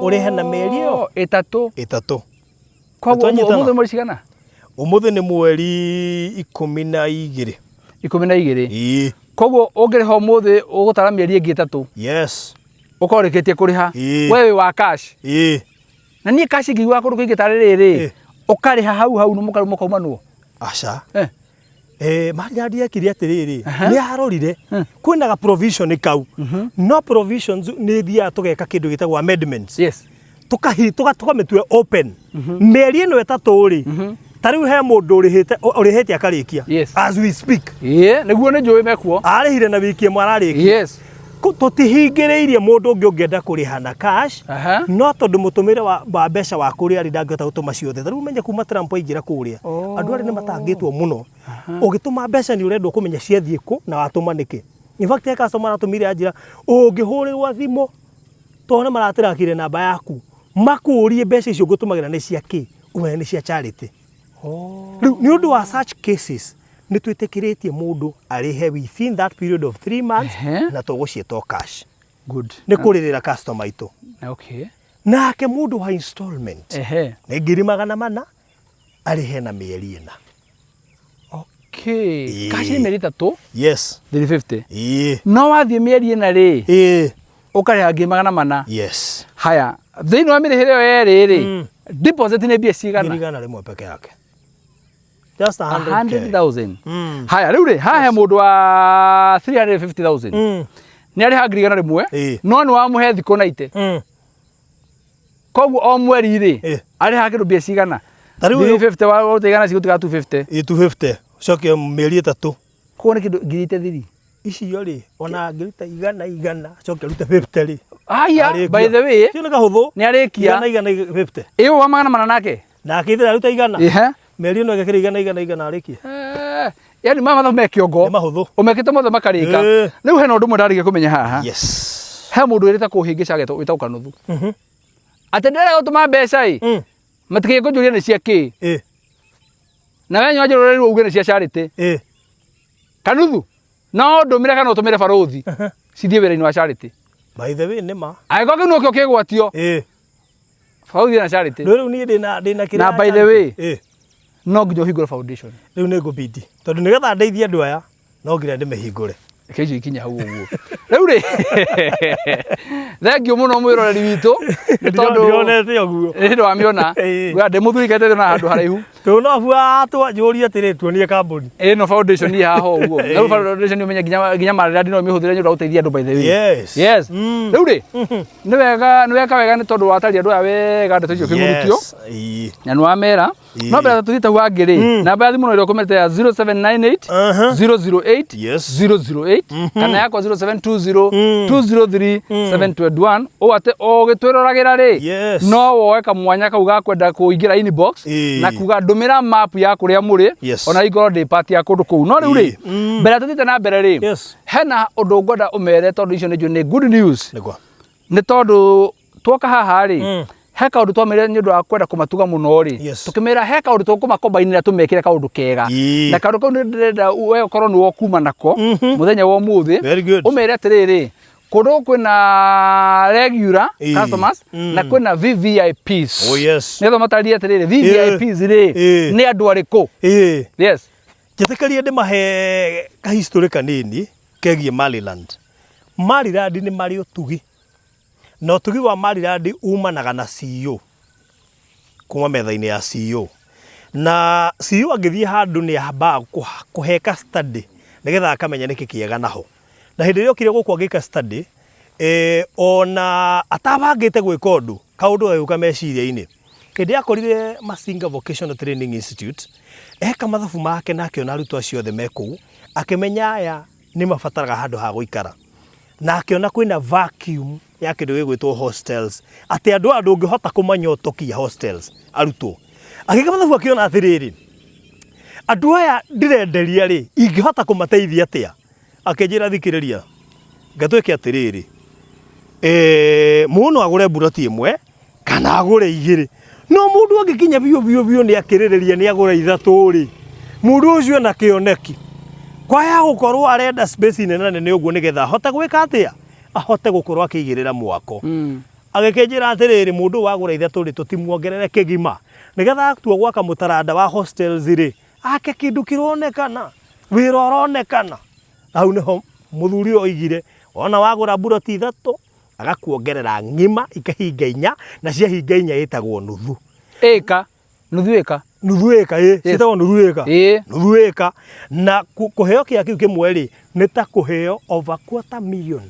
[SPEAKER 1] Ũrĩhe na mĩeri ĩyo?
[SPEAKER 2] 3.
[SPEAKER 1] 3.
[SPEAKER 2] Koguo ũmũthĩ mweri cigana?
[SPEAKER 1] Ũmũthĩ nĩ mweri 12.
[SPEAKER 2] 12.
[SPEAKER 1] Ĩĩ.
[SPEAKER 2] Koguo ũngĩrĩha ũmũthĩ ũgũtara mĩeri ĩngĩ 3.
[SPEAKER 1] Yes.
[SPEAKER 2] Ũkorwo ũrĩkĩtie kũrĩha. We wĩ wa cash.
[SPEAKER 1] Ĩĩ.
[SPEAKER 2] Na niĩ cash ngĩiguaga kũndũ kũingĩ tarĩ rĩrĩ, ũkarĩha hau hau mũkaumanwo.
[SPEAKER 1] Aca. Maridadi ekire atĩrĩrĩ, nĩ arorire kwĩna ga provision kau, no provisions nĩ ithiaga tũgeka kĩndũ gĩtagwo amendments.
[SPEAKER 2] Yes.
[SPEAKER 1] Tũkamĩtua open. Mĩeri ĩno 3 rĩ, ta rĩu he mũndũ ũrĩhĩte akarĩkia.
[SPEAKER 2] Yes.
[SPEAKER 1] As we speak.
[SPEAKER 2] Ĩĩ, nĩguo nĩ njũĩ mekuo.
[SPEAKER 1] Arĩhire na wiki ĩmwe ararĩkia.
[SPEAKER 2] Yes.
[SPEAKER 1] Tũtihingĩrĩirie mũndũ ũngĩ ũngĩenda kũrĩha na cash, no tondũ mũtũmĩre wa mbeca wa kũrĩa rĩ ndangĩhota gũtũma ciothe. Ta rĩu ũmenye kuma Trump aingĩra kũrĩa, andũ arĩa nĩ matangĩtwo mũno. Ũgĩtũma mbeca nĩ ũrendwo kũmenya ciathiĩ kũ na watũma nĩkĩ. In fact, he customer aratũmire anjĩra, ũngĩhũrĩrwo thimũ tondũ nĩ maratĩrakire namba yaku, makũrie mbeca icio ngũtũmagĩra nĩ cia kĩ, ũmenye nĩ cia charity. Rĩu nĩ ũndũ wa such cases, Nĩ twĩtĩkĩrĩtie mũndũ arĩhe within that period of 3 months na tũgũciĩta o cash.
[SPEAKER 2] Good.
[SPEAKER 1] Nĩ kũrĩrĩra customer aitũ. Nake mũndũ wa installment nĩ 400,000 arĩhe na mĩeri 4.
[SPEAKER 2] Okay. Cash nĩ mĩeri 3.
[SPEAKER 1] Yes.
[SPEAKER 2] 350.
[SPEAKER 1] Ĩĩ.
[SPEAKER 2] No wathiĩ mĩeri 4 rĩ.
[SPEAKER 1] Ĩĩ.
[SPEAKER 2] Ũkarĩha 400,000.
[SPEAKER 1] Yes.
[SPEAKER 2] Haya, thĩinĩ wa mĩrĩhĩre ĩyo yerĩ rĩ, deposit nĩ mbia cigana?
[SPEAKER 1] 100,000 peke yake. Just 100K.
[SPEAKER 2] 100,000. Haya, rĩu rĩ, haha he mũndũ wa 350,000. Nĩ arĩha 100,000, no nĩ wamũhe thikũ 90. Koguo o mweri rĩ, arĩha kĩndũ mbia cigana?
[SPEAKER 1] Ta rĩu
[SPEAKER 2] 350 wa igana cigũtiga 250.
[SPEAKER 1] Ĩ 250. Ũcoke mĩeri 3.
[SPEAKER 2] Koguo nĩ kĩndũ 30,000.
[SPEAKER 1] Icio rĩ, ona angĩruta 100 acoke arute 50 rĩ.
[SPEAKER 2] Aya, by the way,
[SPEAKER 1] Cio nĩ kahũthũ.
[SPEAKER 2] Nĩ arĩkia.
[SPEAKER 1] 100 50.
[SPEAKER 2] Ĩyo wa 400 nake?
[SPEAKER 1] Nake ithe aruta 100.
[SPEAKER 2] Ehe.
[SPEAKER 1] Mĩeri ĩno ĩgekĩra 100 arĩkie.
[SPEAKER 2] Yani maya mathabu me kĩongo.
[SPEAKER 1] Nĩ mahũthũ.
[SPEAKER 2] Ũmekĩte mothe makarĩka. Rĩu hena ũndũ ũmwe ndarĩkia kũmenya haha.
[SPEAKER 1] Yes.
[SPEAKER 2] He mũndũ wĩrĩte kũhĩngĩca agetwo wĩtagwo Kanuthu. Atĩ ndĩrenda gũtũma mbeca ĩ. Matikĩĩ kũnjũria nĩ cia kĩ. Na we nyua njũrũrĩrwo uge nĩ cia charity. Kanuthu. No ndũmĩre kana ũtũmĩre barũthi. Cithiĩ wĩra-inĩ wa charity.
[SPEAKER 1] By the way nĩ ma.
[SPEAKER 2] Angĩkorwo kĩu nokĩo kĩgwatio. Barũthi na charity.
[SPEAKER 1] Rĩu niĩ ndĩna kĩrĩa.
[SPEAKER 2] Na by the way. No nginya ũhingũre foundation.
[SPEAKER 1] Rĩu nĩ ngũbidi. Tondũ nĩgetha ndeithie andũ aya no nginya ndĩmĩhingũre.
[SPEAKER 2] Reke icio ikinye hau ũguo. Rĩu rĩ, thengiũ mũno mwĩroreri witũ, nĩ tondũ
[SPEAKER 1] Ndionete ũguo.
[SPEAKER 2] Nĩ ndwamĩona. Ngwĩra ndĩ mũthuri kaitete na handũ haraihu.
[SPEAKER 1] Tũnabua njũrie atĩrĩ tuonie kambuni.
[SPEAKER 2] Ĩno foundation ĩ haha ũguo. Na rĩu foundation ũmenye nginya Maryland no ũmĩhũthĩre nĩ ũndũ wa gũteithia andũ by the way.
[SPEAKER 1] Yes.
[SPEAKER 2] Yes. Rĩu rĩ, nĩ wega, nĩ weka wega nĩ tondũ wataria andũ aya wega ndeto icio kĩgurutio.
[SPEAKER 1] Yes. Ĩĩ.
[SPEAKER 2] Na nĩ wamera. No mbere tũthiĩte hau hangĩ rĩ, namba ya thimũ no ĩrĩa ũkũmĩte ya 0798 008
[SPEAKER 1] Yes.
[SPEAKER 2] 008 kana yakwa 0720 203 721 ũũ atĩ ũgĩtwĩroragĩra rĩ,
[SPEAKER 1] Yes.
[SPEAKER 2] no woe kamwanya kau ga kwenda kũingĩra inbox na kuga ndũmĩra map ya kũrĩa mũrĩ
[SPEAKER 1] Yes.
[SPEAKER 2] ona ingorwo ndĩ part ya kũndũ kũu. No rĩu rĩ, mbere tũthiĩte na mbere rĩ,
[SPEAKER 1] Yes.
[SPEAKER 2] hena ũndũ ngwenda ũmere tondũ icio nĩ njũĩ nĩ good news.
[SPEAKER 1] Nĩguo.
[SPEAKER 2] Nĩ tondũ twoka haha rĩ, he kaũndũ twamerire nĩ ũndũ wa kwenda kũmatuga mũno rĩ,
[SPEAKER 1] Yes.
[SPEAKER 2] tũkĩmera he kaũndũ tũkũmakombainĩra tũmekĩre kaũndũ kega. Na kaũndũ kau nĩ ndĩrenda we ũkorwo nĩwe ũkuma nako mũthenya wa ũmũthĩ.
[SPEAKER 1] Very good.
[SPEAKER 2] Ũmere atĩrĩrĩ, kũndũ gũkũ kwĩna regular customers na kwĩna VVIPs.
[SPEAKER 1] Oh, yes.
[SPEAKER 2] Nĩgetha ũmatarĩrie atĩrĩrĩ, VVIPs rĩ, nĩ andũ arĩkũ? Yes.
[SPEAKER 1] Njĩtĩkĩrie ndĩmahe kahistory kanini kegiĩ Maryland. Maryland nĩ marĩ ũtugi. Na ũtugi wa Maryland umanaga na CEO. Kuma metha-inĩ ya CEO. Na CEO angĩthiĩ handũ nĩ ambaga kũheka study nĩgetha akamenya nĩkĩ kĩega naho. Na hĩndĩ ĩrĩa okire gũkũ agĩka study, ona atabangĩte gwĩka ũndũ, kaũndũ gagĩũka meciria-inĩ. Hĩndĩ ĩrĩa akorire Masinga Vocational Training Institute, eka mathabu make na akĩona arutwo acio othe me kũu, akĩmenya aya nĩ mabataraga handũ ha gũikara. Na akĩona kwĩna vacuum ya kĩndũ gĩgwĩtwo hostels, atĩ andũ aya ndũngĩhota kũmanyotokia hostels arutwo. Agĩka mathabu akĩona atĩrĩrĩ, andũ aya ndĩrenderia rĩ, ingĩhota kũmateithia atĩa? Akĩnjĩra thikĩrĩria, ngatwĩke atĩrĩrĩ, mũndũ no agũre mburoti ĩmwe kana agũre igĩrĩ, no mũndũ angĩkinya biũ biũ biũ nĩ akĩrĩrĩria nĩ agũra ithatũ rĩ, mũndũ ũcio ena kĩoneki kwaya gũkorwo arenda space nene nene ũguo nĩgetha ahote gwĩka atĩa, ahote gũkorwo akĩigĩrĩra mwako. Agĩkĩnjĩra atĩrĩrĩ, mũndũ ũyũ wagũra ithatũ rĩ, tũtimuongerere kĩgima nĩgetha atua gwaka mũtaranda wa hostels rĩ, ake kĩndũ kĩronekana, wĩra ũronekana. Hau nĩho mũthuri ũyũ oigire, wona wagũra mburoti ithatũ, agakuongerera ng'ima ikahinga inya, na ciahinga inya ĩtagwo nuthu.
[SPEAKER 2] Ĩka, nuthu ĩka.
[SPEAKER 1] Nuthu ĩka, ĩ, ciĩtagwo nuthu ĩka.
[SPEAKER 2] Ĩ.
[SPEAKER 1] Nuthu ĩka. Na kũheo kĩa kĩu kĩmwe rĩ, nĩ ta kũheo over quarter million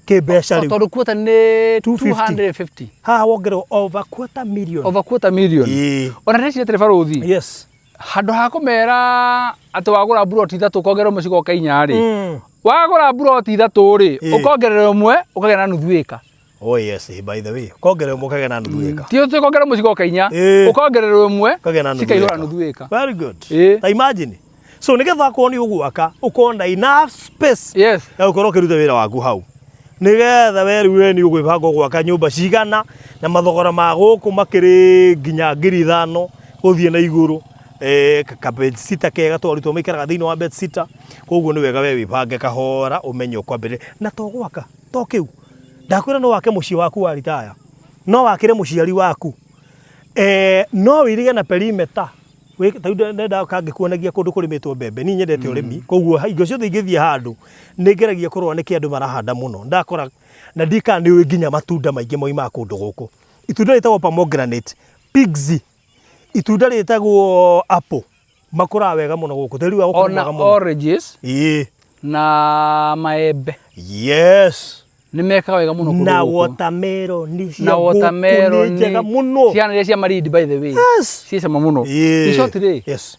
[SPEAKER 1] kĩmbeca rĩu.
[SPEAKER 2] Tondũ quarter nĩ
[SPEAKER 1] 250.
[SPEAKER 2] 250.
[SPEAKER 1] Haha wongererwo over quarter million.
[SPEAKER 2] Over quarter million.
[SPEAKER 1] Ĩ.
[SPEAKER 2] Ona ndĩreciria atĩrĩ barũthi.
[SPEAKER 1] Yes.
[SPEAKER 2] Handũ ha kũmera atĩ wagũra mburoti ithatũ ũkongerera ũmwe cigoka inya rĩ, wagũra mburoti ithatũ rĩ, ũkongerera ũmwe ũkagĩa na nuthu ĩka.
[SPEAKER 1] Oh yes, by the way, ũkongerera ũmwe ũkagĩa na nuthu ĩka.
[SPEAKER 2] Ti ũtĩ ũkongerera ũmwe cigoka inya, ũkongerera ũmwe
[SPEAKER 1] Ũkagĩa na nuthu
[SPEAKER 2] cikaihũra
[SPEAKER 1] ĩka.
[SPEAKER 2] nuthu ĩka.
[SPEAKER 1] Very good.
[SPEAKER 2] Ĩ.
[SPEAKER 1] Ta imagine. So nĩgetha akorwo nĩ ũgwaka, ũkorwo na enough space
[SPEAKER 2] Yes.
[SPEAKER 1] ya gũkorwo ũkĩruta wĩra waku hau. Nĩgetha we rĩu we nĩ ũgwĩbanga ũgwaka nyũmba cigana na mathogora ma gũkũ makĩrĩ nginya 5,000 gũthiĩ na igũrũ. Ka bedsitter kega to arutwo maikaraga thĩinĩ wa bedsitter. Koguo nĩ wega we wĩbange kahora ũmenye ũkwambĩrĩria na to gwaka to kĩu. Ndakwĩra no wake mũciĩ waku wa ritaya, no wakĩre mũciari waku, no wĩirige na perimeter. Ta rĩu ndendaga ngĩkuonagia kũndũ kũrĩmĩtwo mbembe, niĩ nyendete ũrĩmi, koguo hingo ciothe ingĩthiĩ handũ nĩ ngeragia kũrora nĩkĩ andũ marahanda mũno. Ndakora na ndiũĩ kana nĩ ũĩ nginya matunda maingĩ moimaga kũndũ gũkũ. Itunda rĩtagwo pomegranate, pigs, itunda rĩtagwo apple, makũraga wega mũno gũkũ. Tĩri wa gũkũ nĩ
[SPEAKER 2] Ona
[SPEAKER 1] mwega mũno.
[SPEAKER 2] oranges
[SPEAKER 1] Ĩĩ.
[SPEAKER 2] na maembe.
[SPEAKER 1] Yes.
[SPEAKER 2] Nĩ mekaga wega mũno kũndũ
[SPEAKER 1] Na
[SPEAKER 2] gũkũ.
[SPEAKER 1] watermelon cia
[SPEAKER 2] Na
[SPEAKER 1] gũkũ
[SPEAKER 2] watermelon
[SPEAKER 1] nĩ njega mũno.
[SPEAKER 2] Ciana iria cia marindi by the way.
[SPEAKER 1] Yes.
[SPEAKER 2] Ciĩ cama mũno.
[SPEAKER 1] Ĩĩ.
[SPEAKER 2] In short rĩ.
[SPEAKER 1] Yes.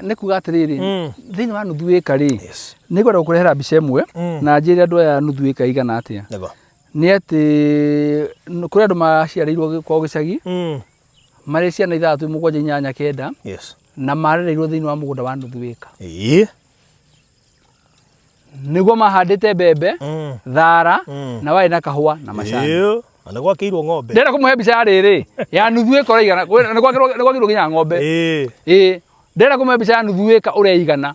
[SPEAKER 2] Nĩ kuga atĩrĩrĩ, thĩinĩ wa nuthu ĩka rĩ,
[SPEAKER 1] Yes.
[SPEAKER 2] nĩ ngwenda gũkũrehera mbica ĩmwe na njĩre andũ aya nuthu ĩka igana atĩa.
[SPEAKER 1] Nĩguo.
[SPEAKER 2] Nĩ atĩ kũrĩ andũ maciarĩirwo kwao gĩcagi marĩ ciana ithathatũ, mũgwanja, inyanya, kenda na marereirwo thĩinĩ wa mũgũnda wa nuthu ĩka. Nĩguo mahandĩte mbembe, thara, na warĩ na kahũa na macani.
[SPEAKER 1] Na nĩ gwakĩirwo ng'ombe.
[SPEAKER 2] Ndĩrenda kũmũhe mbica ya rĩrĩ ya nuthu ĩka ũrĩa ĩigana, nĩ gwakĩirwo nginya ng'ombe. Ĩĩ. Ndĩrenda kũmũhe mbica ya nuthu ĩka ũrĩa ĩigana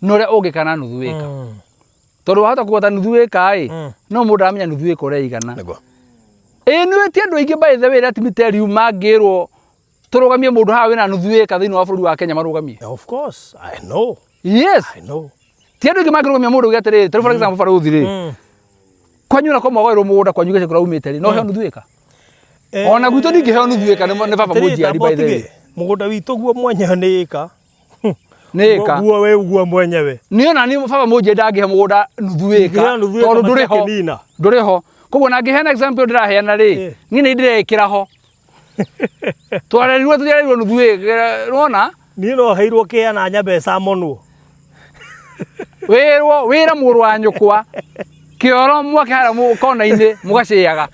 [SPEAKER 2] na ũrĩa ũngĩka na nuthu ĩka. Tondũ wahota kũgweta nuthu ĩka ĩ, no mũndũ aramenya nuthu ĩka ũrĩa ĩigana. Ĩĩ nĩ ti andũ aingĩ by the way let me tell you mangĩrwo tũrũgamie mũndũ haha wĩna nuthu ĩka thĩinĩ wa bũrũri wa Kenya marũgamie.
[SPEAKER 1] Of course, I know.
[SPEAKER 2] Yes.
[SPEAKER 1] I know.
[SPEAKER 2] Ti andũ aingĩ mangĩrũgamia mũndũ uge atĩrĩrĩ, ta rĩu for example barũthi rĩ, kwanyu ona korwo mwagaĩrwo mũgũnda kwanyu gĩcagi kũrĩa umĩte rĩ, no ũheo nuthu ĩka? Ona gwitũ ndingĩheo nuthu ĩka nĩ baba
[SPEAKER 1] Atĩrĩrĩ,
[SPEAKER 2] mũnjiari
[SPEAKER 1] tamba
[SPEAKER 2] by the way.
[SPEAKER 1] ũtige, mũgũnda witũ guo mwenyewe nĩ ĩka.
[SPEAKER 2] Nĩ ĩka.
[SPEAKER 1] Guo we guo mwenyewe.
[SPEAKER 2] Niĩ ona niĩ baba mũnjiari ndangĩhe mũgũnda nuthu ĩka
[SPEAKER 1] Ndingĩheo nuthu ĩka
[SPEAKER 2] tondũ ndũrĩ ho.
[SPEAKER 1] matakĩnina.
[SPEAKER 2] Ndũrĩ ho. Koguo na ngĩheana example ndĩraheana rĩ, niĩ nĩ ndĩrekĩra ho. Twarerirwo tũtiarerirwo nuthu ĩka, nĩwona?
[SPEAKER 1] Niĩ no heirwo kĩa na nyambe camonwo.
[SPEAKER 2] Wĩrwo wĩra mũrũ wa nyũkwa kĩoro mwake harĩa kona-inĩ mũgacĩaga.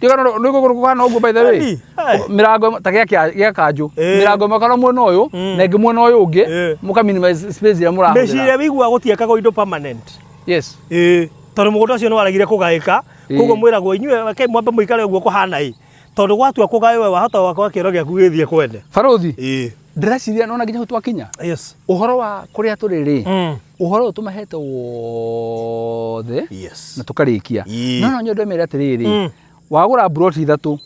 [SPEAKER 2] Nĩ kũhana ũguo by the way.
[SPEAKER 1] Ani, ai.
[SPEAKER 2] Mĩrango ĩmwe- ta gĩa kanjũ. Mĩrango ĩmwe kana mwena ũyũ na ĩngĩ mwena ũyũ ũngĩ mũka minimize space ĩrĩa mũrahũthĩra.
[SPEAKER 1] Mĩciĩ ĩrĩa wĩiguaga gũtiakagwo indo permanent.
[SPEAKER 2] Yes.
[SPEAKER 1] Ĩĩ, tondũ mũgũnda ũcio nĩ waregire kũgaĩka, koguo mwĩragwo inyuĩ reke mwambe mũikare ũguo kũhana ĩ, tondũ gwatua kũgaywo we wahota gwaka kĩoro gĩaku gĩthiĩ kwene.
[SPEAKER 2] Barũthi,
[SPEAKER 1] Ĩĩ.
[SPEAKER 2] ndĩreciria nona nginya hau twakinya.
[SPEAKER 1] Yes.
[SPEAKER 2] Ũhoro wa kũrĩa tũrĩ rĩ, ũhoro ũyũ tũmahete wothe
[SPEAKER 1] Yes.
[SPEAKER 2] na tũkarĩkia.
[SPEAKER 1] Ĩĩ.
[SPEAKER 2] No no nyende ũmere atĩrĩrĩ, wagũra mburoti ithatũ,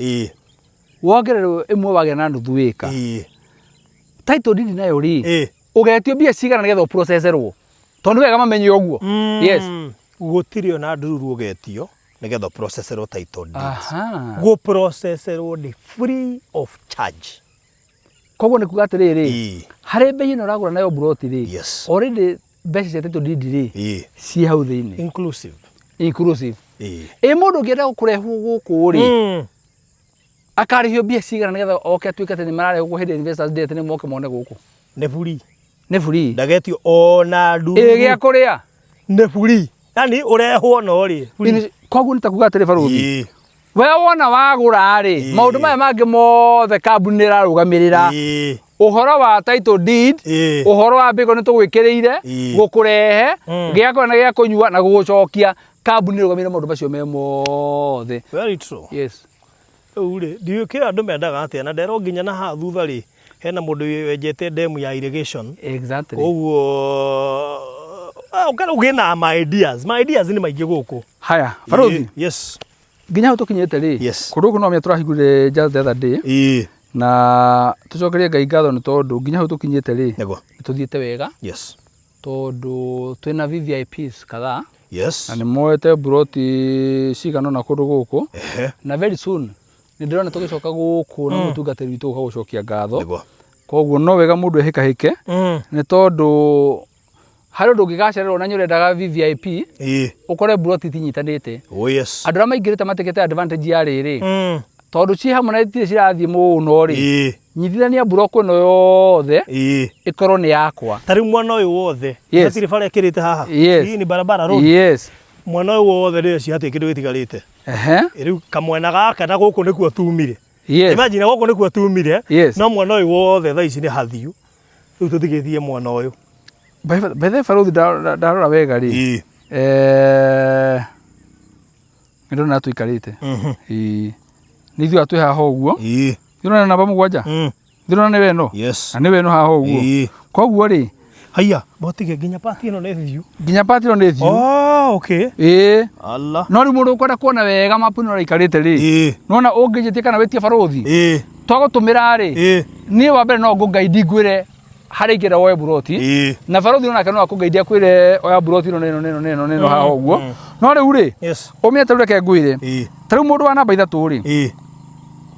[SPEAKER 2] wongererwo ĩmwe wagĩa na nuthu ĩka. Title deed nayo rĩ, ũgetio mbia cigana nĩgetha ũproceserwo? Tondũ nĩ wega mamenye ũguo. Yes.
[SPEAKER 1] Gũtirĩ ona ndururu ũgetio nĩgetha ũproceserwo title deed.
[SPEAKER 2] Aha.
[SPEAKER 1] Gũproceserwo nĩ free of charge.
[SPEAKER 2] Koguo nĩ kuga atĩrĩrĩ,
[SPEAKER 1] Ĩĩ.
[SPEAKER 2] harĩ mbei ĩno ũragũra nayo mburoti rĩ,
[SPEAKER 1] Yes.
[SPEAKER 2] already mbeca cia title deed rĩ,
[SPEAKER 1] Ĩĩ.
[SPEAKER 2] ciĩ hau thĩinĩ.
[SPEAKER 1] Inclusive.
[SPEAKER 2] Inclusive.
[SPEAKER 1] Ĩĩ.
[SPEAKER 2] Ĩ mũndũ ũngĩenda kũrehwo gũkũ rĩ, akarĩhio mbia cigana nĩgetha oke atuĩke atĩ nĩ mararehwo gũkũ hĩndĩ ya Investors Day atĩ nĩ moke mone gũkũ?
[SPEAKER 1] Nĩ free.
[SPEAKER 2] Nĩ free.
[SPEAKER 1] Ndagetio ona ndururu.
[SPEAKER 2] Ĩ gĩa kũrĩa?
[SPEAKER 1] Nĩ free. Yani ũrehwo no rĩ. Free.
[SPEAKER 2] Koguo nĩ ta kuga atĩrĩ barũthi.
[SPEAKER 1] Ĩĩ.
[SPEAKER 2] We wona wagũra rĩ,
[SPEAKER 1] Ĩĩ.
[SPEAKER 2] maũndũ maya mangĩ mothe kambuni nĩ ĩrarũgamĩrĩra.
[SPEAKER 1] Ĩĩ.
[SPEAKER 2] Ũhoro wa title deed,
[SPEAKER 1] Ĩĩ.
[SPEAKER 2] ũhoro wa mbĩgo nĩ tũgwĩkĩrĩire,
[SPEAKER 1] Ĩĩ.
[SPEAKER 2] gũkũrehe, gĩa kũrĩa na gĩa kũnyua na gũgũcokia, kambuni ĩrũgamĩrĩre maũndũ macio me mothe.
[SPEAKER 1] Very true.
[SPEAKER 2] Yes.
[SPEAKER 1] Rĩu rĩ, ndiũĩ kĩ andũ mendaga atĩa na nderwo nginya na haha thutha rĩ, hena mũndũ wenjete demu ya irrigation.
[SPEAKER 2] Exactly.
[SPEAKER 1] Koguo ũgĩ na ma ideas, ma ideas nĩ maingĩ gũkũ.
[SPEAKER 2] Haya, barũthi.
[SPEAKER 1] Yes.
[SPEAKER 2] Nginya hau tũkinyĩte rĩ,
[SPEAKER 1] Yes.
[SPEAKER 2] kũndũ gũkũ no menya tũrahingũrire just the other day.
[SPEAKER 1] Ĩĩ.
[SPEAKER 2] Na tũcokerie Ngai ngatho nĩ tondũ nginya hau tũkinyĩte rĩ,
[SPEAKER 1] Nĩguo.
[SPEAKER 2] nĩ tũthiĩte wega.
[SPEAKER 1] Yes.
[SPEAKER 2] Tondũ twĩna VVIPs kadhaa.
[SPEAKER 1] Yes.
[SPEAKER 2] Na nĩ moete mburoti cigana ũna kũndũ gũkũ.
[SPEAKER 1] Ehe.
[SPEAKER 2] Na very soon nĩ ndĩrona tũgĩcoka gũkũ na mũtungatĩri witũ gũka gũcokia ngatho.
[SPEAKER 1] Nĩguo.
[SPEAKER 2] Koguo no wega mũndũ ehĩkahĩke nĩ tondũ harĩ ũndũ ũngĩgacererwo na nĩ ũrendaga VVIP
[SPEAKER 1] Ĩĩ.
[SPEAKER 2] ũkore mburoti itinyitanĩte.
[SPEAKER 1] Oh yes.
[SPEAKER 2] Andũ arĩa maingĩrĩte matekete advantage ya rĩrĩ tondũ ciĩ hamwe na itirĩ cirathiĩ mũno rĩ,
[SPEAKER 1] Ĩĩ.
[SPEAKER 2] nyitithania mburoko ĩno yothe
[SPEAKER 1] Ĩĩ.
[SPEAKER 2] ĩkorwo nĩ yakwa.
[SPEAKER 1] Ta rĩu mwena ũyũ wothe
[SPEAKER 2] Yes.
[SPEAKER 1] hatirĩ bara ĩkĩrĩte haha.
[SPEAKER 2] Yes.
[SPEAKER 1] Hii ni barabara road.
[SPEAKER 2] Yes.
[SPEAKER 1] Mwena ũyũ wothe rĩ hatirĩ kĩndũ gĩtigarĩte.
[SPEAKER 2] Ehe.
[SPEAKER 1] Rĩu kamwena gaka na gũkũ nĩkuo tumire.
[SPEAKER 2] Yes.
[SPEAKER 1] Imagine gũkũ nĩkuo tumire.
[SPEAKER 2] Yes.
[SPEAKER 1] No mwena ũyũ wothe thaa ici nĩ hathiu. Rĩu tũtigĩthiĩ mwena ũyũ.
[SPEAKER 2] By the way barũthi ndarora wega rĩ.
[SPEAKER 1] Ĩĩ.
[SPEAKER 2] Nĩ ndĩrona tũikarĩte. Ĩĩ. Nĩ ithuĩ twĩ haha ũguo.
[SPEAKER 1] Ĩĩ.
[SPEAKER 2] Nĩ ũrona namba mũgwanja? Ndĩrona nĩwe ĩno.
[SPEAKER 1] Yes.
[SPEAKER 2] Na nĩwe ĩno haha ũguo.
[SPEAKER 1] Ĩĩ.
[SPEAKER 2] Koguo rĩ,
[SPEAKER 1] Haiya, botige nginya pati ĩno nĩ thiu.
[SPEAKER 2] nginya pati ĩno nĩ thiu.
[SPEAKER 1] Oh, okay.
[SPEAKER 2] Ĩĩ.
[SPEAKER 1] Allah.
[SPEAKER 2] No rĩu mũndũ ũkwenda kuona wega mapu ĩno ĩraikarĩte rĩ,
[SPEAKER 1] Ĩĩ.
[SPEAKER 2] nona ũngĩnjĩtie kana wĩtie barũthi,
[SPEAKER 1] Ĩĩ.
[SPEAKER 2] twagũtũmĩra rĩ,
[SPEAKER 1] Ĩĩ.
[SPEAKER 2] niĩ wa mbere no ngũngaindi ngwĩre harĩa ingĩenda woe buroti.
[SPEAKER 1] Ĩĩ.
[SPEAKER 2] Na barũthi onake no akũngaindi akwĩre oya buroti ĩno na ĩno na ĩno na ĩno na ĩno haha ũguo. No rĩu rĩ,
[SPEAKER 1] Yes.
[SPEAKER 2] ũmenye ta rĩu reke ngwĩre,
[SPEAKER 1] Ĩĩ.
[SPEAKER 2] ta rĩu mũndũ wa namba ithatũ rĩ,
[SPEAKER 1] Ĩĩ.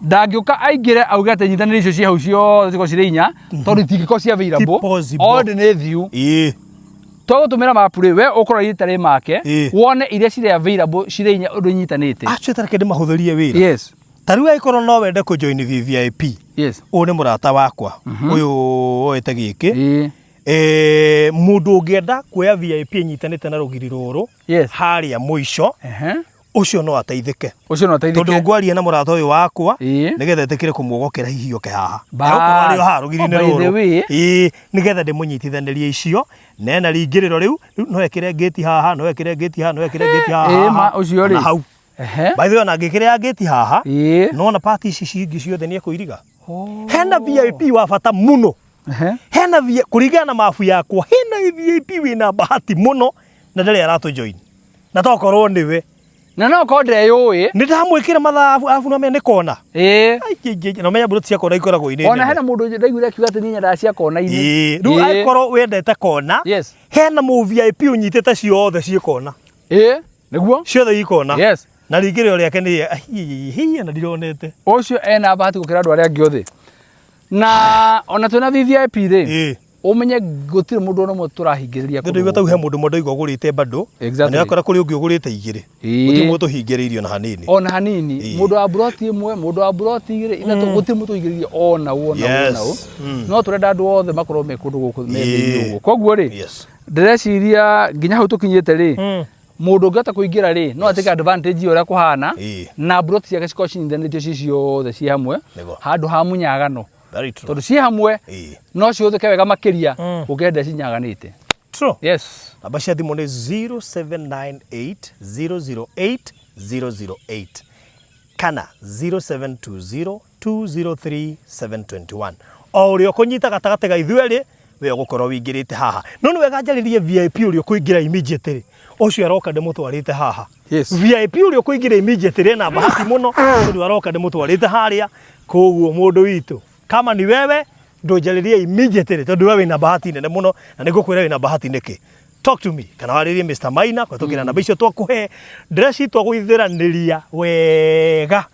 [SPEAKER 2] ndangĩũka aingĩre auge atĩ nyitanĩre icio ciĩ hau ciothe cikorwo cirĩ inya tondũ itingĩkorwo ci available
[SPEAKER 1] Ti possible.
[SPEAKER 2] already nĩ thiu
[SPEAKER 1] Ĩĩ.
[SPEAKER 2] twagũtũmĩra mapu rĩ we ũkorwo itarĩ make
[SPEAKER 1] Ĩĩ.
[SPEAKER 2] wone iria cirĩ available cirĩ inya ũndũ inyitanĩte
[SPEAKER 1] Acio tareke ndĩmahũthĩrie wĩra.
[SPEAKER 2] yes
[SPEAKER 1] Ta rĩu angĩkorwo no wende kũ join VVIP.
[SPEAKER 2] yes
[SPEAKER 1] Ũyũ nĩ mũrata wakwa. Ũyũ oete gĩkĩ.
[SPEAKER 2] Ĩĩ.
[SPEAKER 1] Eh, mũndũ ũngĩenda kuoya VIP ĩnyitanĩte na rũgiri rũrũ
[SPEAKER 2] Yes.
[SPEAKER 1] harĩa mũico
[SPEAKER 2] Ehe.
[SPEAKER 1] ũcio no ateithĩke
[SPEAKER 2] Ũcio no ateithĩke.
[SPEAKER 1] tondũ ngwaria na mũrata ũyũ wakwa
[SPEAKER 2] Ĩĩ.
[SPEAKER 1] nĩgetha etĩkĩre kũmuogokera hihi oke haha
[SPEAKER 2] Bas.
[SPEAKER 1] Egũkorwo arĩ o haha rũgiri-inĩ
[SPEAKER 2] Oh, by the
[SPEAKER 1] rũrũ
[SPEAKER 2] way.
[SPEAKER 1] Ĩĩ, nĩgetha ndĩmũnyitithanĩrie icio na ena ringĩrĩro rĩu rĩu no ekĩre ngĩti haha no ekĩre ngĩti haha no ekĩre ngĩti haha
[SPEAKER 2] Ĩĩ, ma
[SPEAKER 1] haha,
[SPEAKER 2] ũcio rĩ.
[SPEAKER 1] na hau
[SPEAKER 2] Ehe.
[SPEAKER 1] by the way ona angĩkĩrĩa ngĩti haha
[SPEAKER 2] Ĩĩ.
[SPEAKER 1] nona pati ici cingĩ ciothe nĩ ekũiriga
[SPEAKER 2] Oh.
[SPEAKER 1] hena VIP wa bata mũno
[SPEAKER 2] Ehe.
[SPEAKER 1] hena VIP kũringana na mabu yakwa hena VIP wĩna bahati mũno na ndarĩ aratũ join na tokorwo nĩwe
[SPEAKER 2] Na no korwo ndeyũĩ.
[SPEAKER 1] nĩ ndamwĩkĩra mathabu arabu no menya nĩ kona
[SPEAKER 2] Ĩĩ.
[SPEAKER 1] na menya mburoti cia kona ikoragwo irĩ
[SPEAKER 2] Ona
[SPEAKER 1] nene.
[SPEAKER 2] hena mũndũ ndaiguire akiuga atĩ niĩ nyendaga cia kona-inĩ.
[SPEAKER 1] Ĩĩ, rĩu
[SPEAKER 2] Ĩĩ.
[SPEAKER 1] angĩkorwo wendete kona
[SPEAKER 2] Yes.
[SPEAKER 1] hena mũ VIP ũnyitĩte ciothe ciĩ kona
[SPEAKER 2] Ĩĩ. Nĩguo?
[SPEAKER 1] ciothe i kona
[SPEAKER 2] Yes.
[SPEAKER 1] na rĩingĩrĩro rĩake nĩ hihi na ndironete
[SPEAKER 2] Ũcio ena bahati gũkĩra andũ arĩa angĩ othe. Na ona twĩna VVIP rĩ,
[SPEAKER 1] Ĩĩ.
[SPEAKER 2] ũmenye gũtirĩ mũndũ ona ũmwe tũrahingĩrĩria
[SPEAKER 1] Nĩ ndaigua tau he mũndũ ũmwe ndaigua ũgũrĩte bado
[SPEAKER 2] Exactly.
[SPEAKER 1] na nĩakora kũrĩ ũngĩ ũgũrĩte igĩrĩ
[SPEAKER 2] Ĩĩ.
[SPEAKER 1] gũtirĩ mũndũ tũhingĩrĩirie ona hanini
[SPEAKER 2] ona hanini
[SPEAKER 1] Ĩĩ.
[SPEAKER 2] mũndũ wa buroti ĩmwe mũndũ wa buroti igĩrĩ ithatũ gũtirĩ mũndũ ũhingĩrĩirie ona ũ ona ũ ona ũ
[SPEAKER 1] Yes. Mm.
[SPEAKER 2] no tũrenda andũ othe makorwo me kũndũ gũkũ me
[SPEAKER 1] Ĩĩ.
[SPEAKER 2] thĩinĩ ũguo koguo rĩ
[SPEAKER 1] Yes.
[SPEAKER 2] ndĩreciria nginya hau tũkinyĩte rĩ
[SPEAKER 1] Mm.
[SPEAKER 2] mũndũ ũngĩhota kũingĩra rĩ no atake advantage ya ũrĩa kũhana
[SPEAKER 1] Ĩĩ.
[SPEAKER 2] na buroti ciake cikorwo cinyithanĩtio ci ciothe ci hamwe
[SPEAKER 1] Nĩguo.
[SPEAKER 2] handũ ha mũnyagano
[SPEAKER 1] Very true.
[SPEAKER 2] tondũ ci hamwe
[SPEAKER 1] Ĩĩ.
[SPEAKER 2] no cihũthĩke wega makĩria
[SPEAKER 1] Mm.
[SPEAKER 2] gũkĩra hĩndĩ ĩrĩa cinyaganĩte
[SPEAKER 1] True.
[SPEAKER 2] yes
[SPEAKER 1] Namba cia thimũ nĩ 0798 008 008 kana 0720 203 721 o ũrĩa ũkũnyita gatagatĩ ga ithuĩ erĩ we ũgũkorwo wĩingĩrĩte haha no nĩ wega njarĩrie VIP ũrĩa ũkũingĩra immediately ũcio aroka ndĩmũtwarĩte haha
[SPEAKER 2] Yes.
[SPEAKER 1] VIP ũrĩa ũkũingĩra immediately ena bahati mũno tondũ aroka ndĩmũtwarĩte harĩa koguo mũndũ witũ kama ni wewe ndũnjarĩrie immediately tondũ we wĩna bahati nene mũno na nĩngũkwĩra wĩna bahati nĩkĩ talk to me kana warĩrie Mr Maina kũhetũkĩra namba icio twakũhe ndĩreci twagũithĩranĩria wega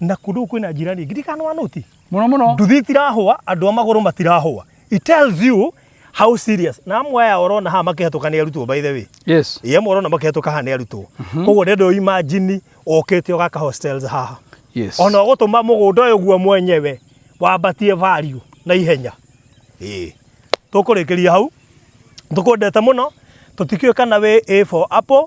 [SPEAKER 1] na kũndũ gũkũ kwĩna njirani ingĩ ndikana wanũti
[SPEAKER 2] mũno mũno
[SPEAKER 1] nduthi itirahũa andũ a magũrũ matirahũa it tells you how serious na amwe aya ũrona haha makĩhetũka nĩ arutwo by the way
[SPEAKER 2] yes
[SPEAKER 1] ĩ amwe ũrona makĩhetũka haha nĩ arutwo koguo ndendo imagine ũkĩte ũgaka hostels haha
[SPEAKER 2] yes
[SPEAKER 1] ona ũgũtũma mũgũnda ũyũ guo mwenyewe wambatie value na ihenya ĩĩ tũkũrĩkĩria hau tũkwendete mũno tũtikĩũĩ kana wĩ A for apple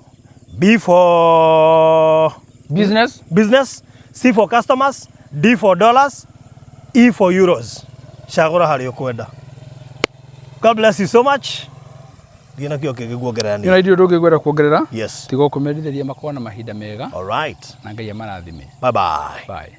[SPEAKER 1] B for
[SPEAKER 2] business
[SPEAKER 1] business C for customers D for dollars E for euros cagũra harĩa ũkwenda God bless you so much thiĩ na kĩo kĩngĩ kuongerera
[SPEAKER 2] nĩ irio ndũngĩkwenda kuongerera
[SPEAKER 1] yes
[SPEAKER 2] tiga kũmendithĩria makorwo na mahinda mega
[SPEAKER 1] all right
[SPEAKER 2] na Ngai amarathime
[SPEAKER 1] bye bye
[SPEAKER 2] bye.